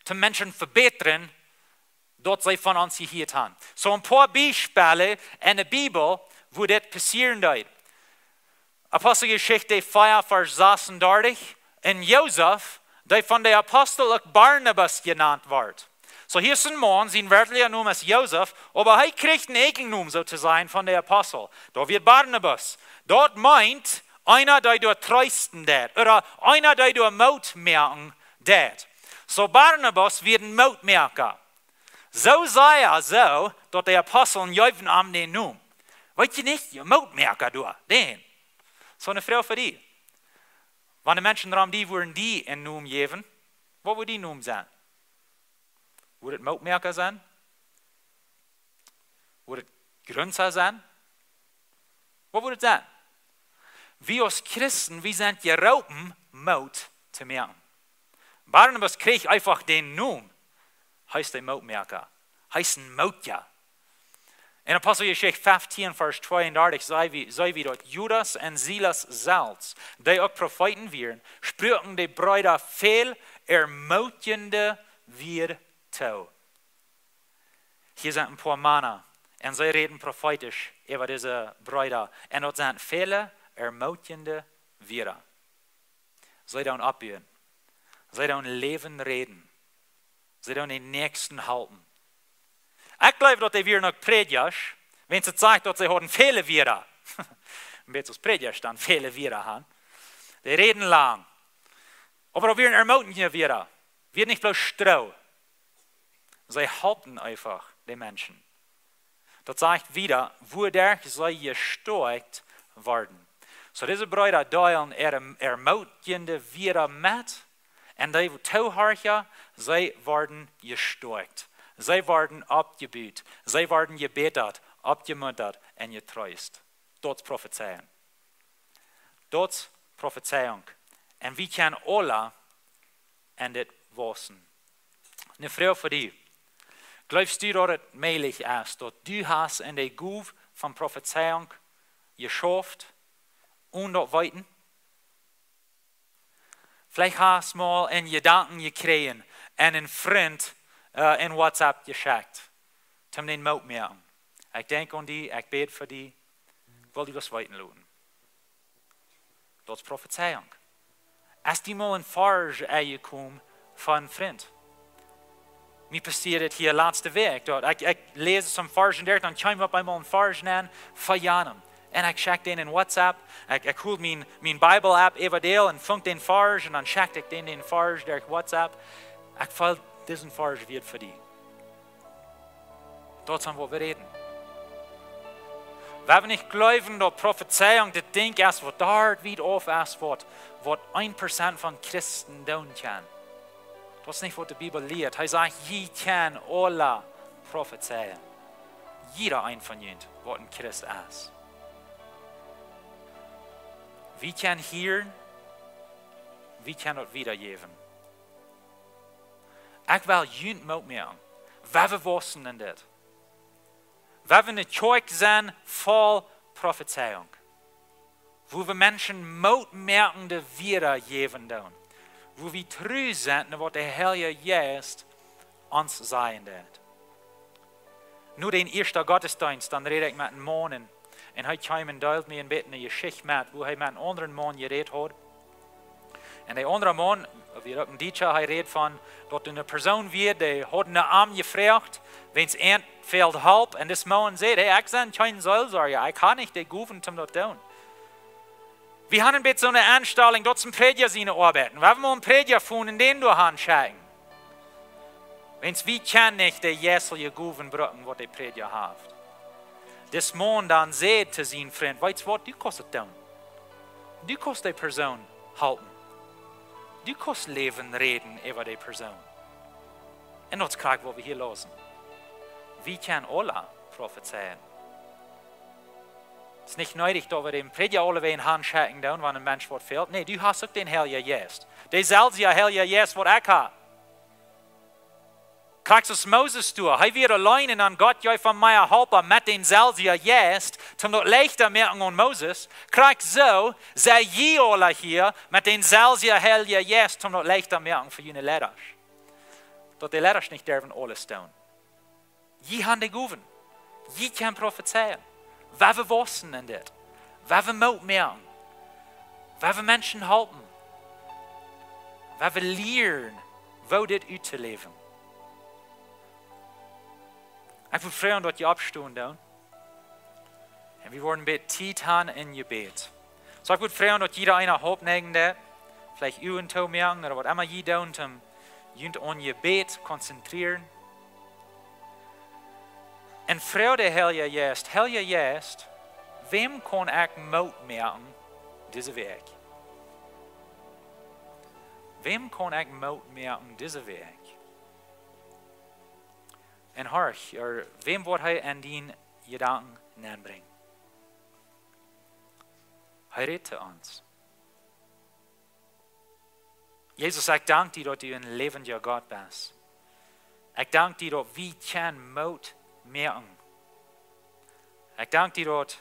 toom Menschen vebätren, daut see von ons jehieet haben. Soo een poa Biespels en de Bibel, wua dit passieren deed. Aposteljeschicht vea, Varsch sasuntachentich. Un Josef, dee von de Apostel uk Barnabas jenant woat. Soo, hia es een Maun, sien werkjlicha Nomen es Josef, oba hee kjrieech een eejnen Nomen, soo to sajen, von de Apostel. Daut wia Barnabas. Daut meent, eena, dee doa treesten deed, ooda eena, dee doa Moot moaken deed. Soo, Barnabas wia een Mootmoaka. Soo sea soo, daut de Apostel jeewen am dän Nomen. Weet jie nich, Mootmoaka doa, dän. Soo ne Froag fa die. Wan de Menschen rom die wudden die een Nomen jäwen, waut wudd dien Nomen sennen? Wudd et Mootmoaka sennen? Wudd et Grunza sennen? Waut wudd et sennen? Wie aus Christen, wie sent jeroopen, Moot to moaken. Barnabas kjrieech eefach dän Nomen. Hee es de Mootmoaka. Hee es een Mootja. En Aposteljeschicht feftieen, Varsch tweeundartich, seen wie, seen wie daut Judas un Silas selfst, dee uk Profeeten wieren, spruaken de Breeda väl ermutigende Wieed too. Hia sent een poa Mana un see räden profeetisch äwa dise Breeda. Un daut sent väl ermutigende Wieed. See doonen oppbuen. See doonen Läwen räden. See doonen dän Näakjsten halpen. Ekj jleew daut dee wieren uk Prädjasch, wan et sajcht daut see hauden väl Wieed. Een bät aus Prädjasch dan väl Wieed han. Dee räden lang. Oba daut wieren ermutigende Wieed. Wia nich bloos Stroo. See halpen eefach de Menschen. Daut sajcht wieda, wuaderch see jestoakjt worden. Soo dise Breeda deelen äare ermutigende Wieed met. Un dee Toohorcha, see worden jestoakjt. See worden oppjebut. See worden jebätat, oppjemuntat un jetreest. Daut es Profezeiunk. Daut es Profezeiunk. Un wie kjennen aula en dit wausen. Eene Froag fa die. Jleefst du daut et mäajlich es, daut du hast en de Gow von Profezeiunk jeschauft, onen daut weeten? Veleicht hast mol een Jedanken jekjräajen un een Frint, äh, en WhatsApp jeschekjt, toom dän Moot moaken. Ekj denkj aun die, ekj bäd fa die, ekj well die waut weeten loten. Daut es Profezeiunk. Es die mol een Varsch enjekomen von een Frint? Mie passieed et hia latste Wäakj. Daut ekj, ekj läs soon Varsch un dan kjeem opp eemol een Varsch aun von Janem. Un ekj schekjt dän en WhatsApp. Ekj, ekj hool mien, mien Bibel-App äwa däl un funk dän Varsch un dan schekjt ekj dän, dän Varsch derch WhatsApp. Ekj feel, disen Varsch wia fa die. Daut es waut wie räden. Wie haben nich jleewen daut Profezeiunk daut Dinkj es waut doa wiet auf es waut, waut een Prozent von Christen doonen kjennen. Daut es nich waut de Bibel lieet. Hee sajcht, jie kjennen aula profezeien. Jieda een von junt waut een Christ es. Wie kjennen hieren, wie kjennen daut wiedajäwen. Ekj well junt Moot moaken. Wie wausen en dit. Wie wellen eene Kjoakj sennen voll Profezeiunk. Wua wie Menschen Moot moakende Wieed jäwen doonen. Wua wie tru sent no waut de Heilje Jeist ons sajen deit. No dän ieeschten Gottesdeenst, dan räd ekj met eenen Maun un, un hee kjeem un deeld mie een bät eene Jeschicht met, wua hee met eenen aundren Maun jerät haud. Un de aundre Maun, wia uk een Dietscha, hee räd von daut eene Persoon wia, dee haud no am jefroacht, wiels an fäld Help. Un dis Maun säd, hey, ekj sie kjeen Seelsorja, ekj hab nich de Gowen toom daut doonen. Wie haben een bät soone Enstalunk, daut es een Prädja siene Oabeit. Wie haben mol een Prädja jefunden, dän doa han schekjen. Wiels wie kjennen nich de jeistelje Gowen brucken waut de Prädja haft. Dis Maun dan säd to sienen Frint, weetst waut, du kaust et doonen. Du kaust de Persoon halpen. Du kaust Läwen räden äwa de Persoon. Un daut es krakjt waut wie hia läsen. Wie kjennen aula profezeien. Et es nich needich daut wie dän Prädja aulewäajen han schekjen doonen, wan een Mensch waut fält. Nä, du hast uk dän Heiljen Jeist. Deeselwja Heilja Jeist waut ekj hab. Krakjt soo aus Moses doa. Hee wia auleen un dan Gott jeef am mea Halpa met dänselwjen Jeist, toom daut leichta moaken aun Moses. Krakjt soo, sie jie aula hia met dänselwjen Heiljen Jeist, toom daut leichta moaken fa june Leidasch. Daut de Leidasch nich derwen aules doonen. Jie han de Gowen. Jie kjennen profezeien. Wie wausen en dit. Wie Moot moaken. Wie Menschen halpen. Wie lieren, woo dit uttoläwen. Ekj wudd froagen daut jie oppstonen doonen. Un wie woaren een bät Tiet han em Jebäd. Soo, ekj wudd froagen daut jieda eena oppstonen deit, veleicht Uagen toomoaken ooda waut emma jie doonen, om junt aun Jebäd konzentrieren. Un froag dän Heiljen Jeist, Heilja Jeist, wäm kaun ekj Moot moaken dise Wäakj? Wäm kaun ekj Moot moaken dise Wäakj? Un horch, ooda wäm woat hee en diene Jedanken nenbrinjen? Hee rät to ons. Jesus, ekj dank die daut du een läwendja Gott best. Ekj dank die daut wie kjennen Moot moaken. Ekj dank die daut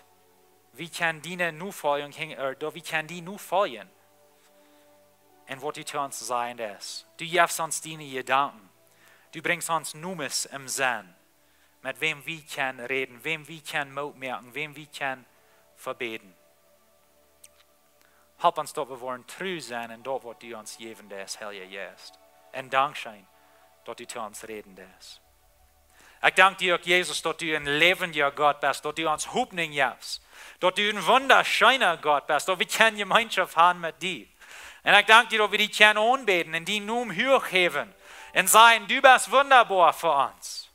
wie kjennen diene Nofoljen, äh, daut wie kjennen die nofoljen. Un waut du to ons sajen deist. Du jefst ons diene Jedanken. Du brinjst ons Nomes em Senn. Met wäm wie kjennen räden, wäm wie kjennen Moot moaken, wäm wie kjennen vebäden. Help ons daut wie woaren tru sennen en daut waut du ons jäwen deist, Heilja Jeist. Un dankscheen daut du to ons räden deist. Ekj dank die uk, Jesus, daut du een läwendja Gott best, daut du ons Hopninj jefst, daut du een wundascheena Gott best, daut wie kjennen Jemeenschoft haben met die. Un ekj dank die daut wie die kjennen aunbäden un dienen Nomen huach häwen un sajen: Du best wundaboa fa ons.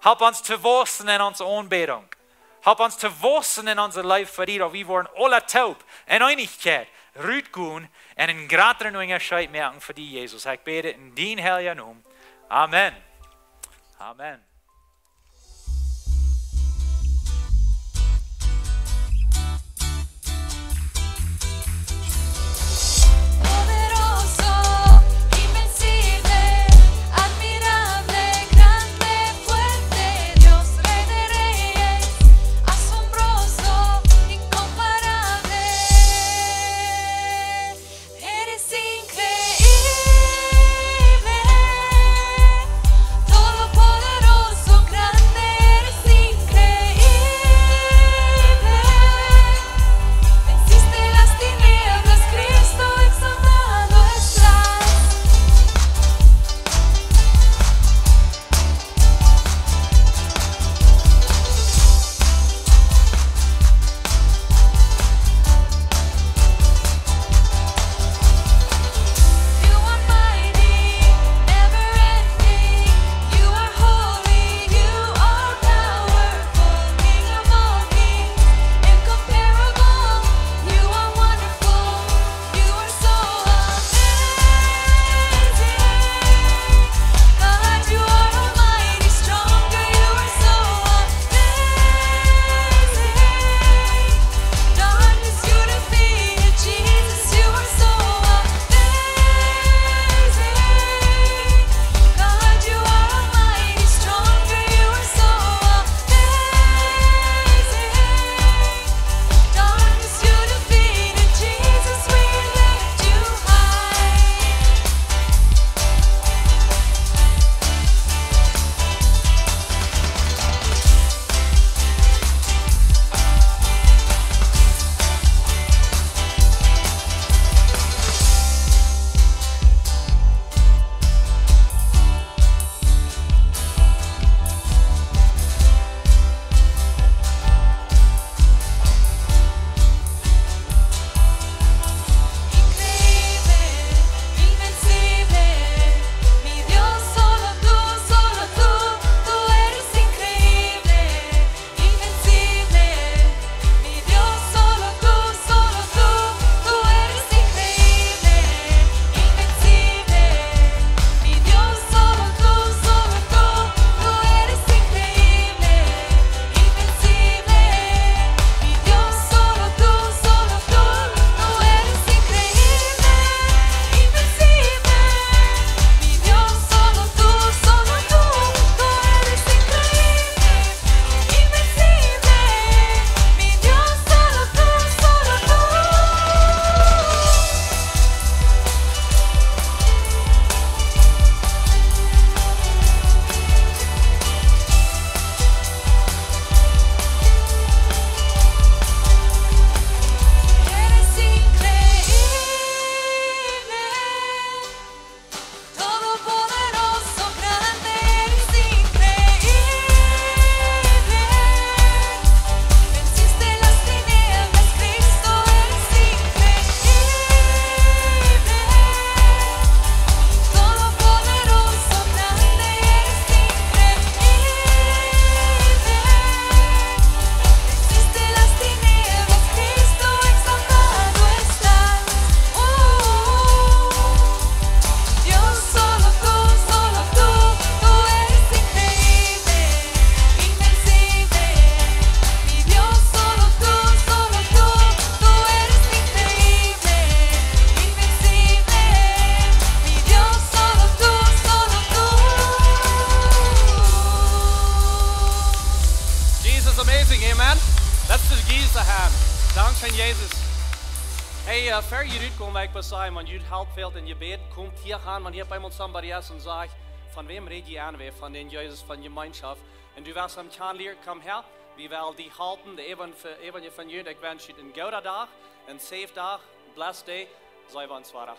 Help ons to waussen en onse Aunbädunk. Help ons to waussen en onse Leew fa die, daut wie woaren aula toop en Eenichkjeit rutgonen un een jratren Unjascheet moaken fa die, Jesus. Ekj bäd en dienen heiljen Nomen. Amen. Amen. Poderoso, invencible, admirable, grande, fuerte, Dios, Rey de reyes, asombroso, incomparable. Eres increíble, todopoderoso. It's amazing, amen. Let's just give a hand. Dankscheen, Jesus. Hey, uh, ver jie rutkomen, well ekj waut sajen, wan jie Help fält en Jebäd, komt hia han, wan hia bie mol somebody es un sajcht, von wäm räd jie aun, wäa von dän Jesus, von Jemeenschoft. Un du west am kjanen lieren, komm häa. Wie wellen die halpen, de Evan-, Evangelist von junt. Ekj wensch junt een gooden Dach, een safe Dach, blessed day. Seen wie ons wada.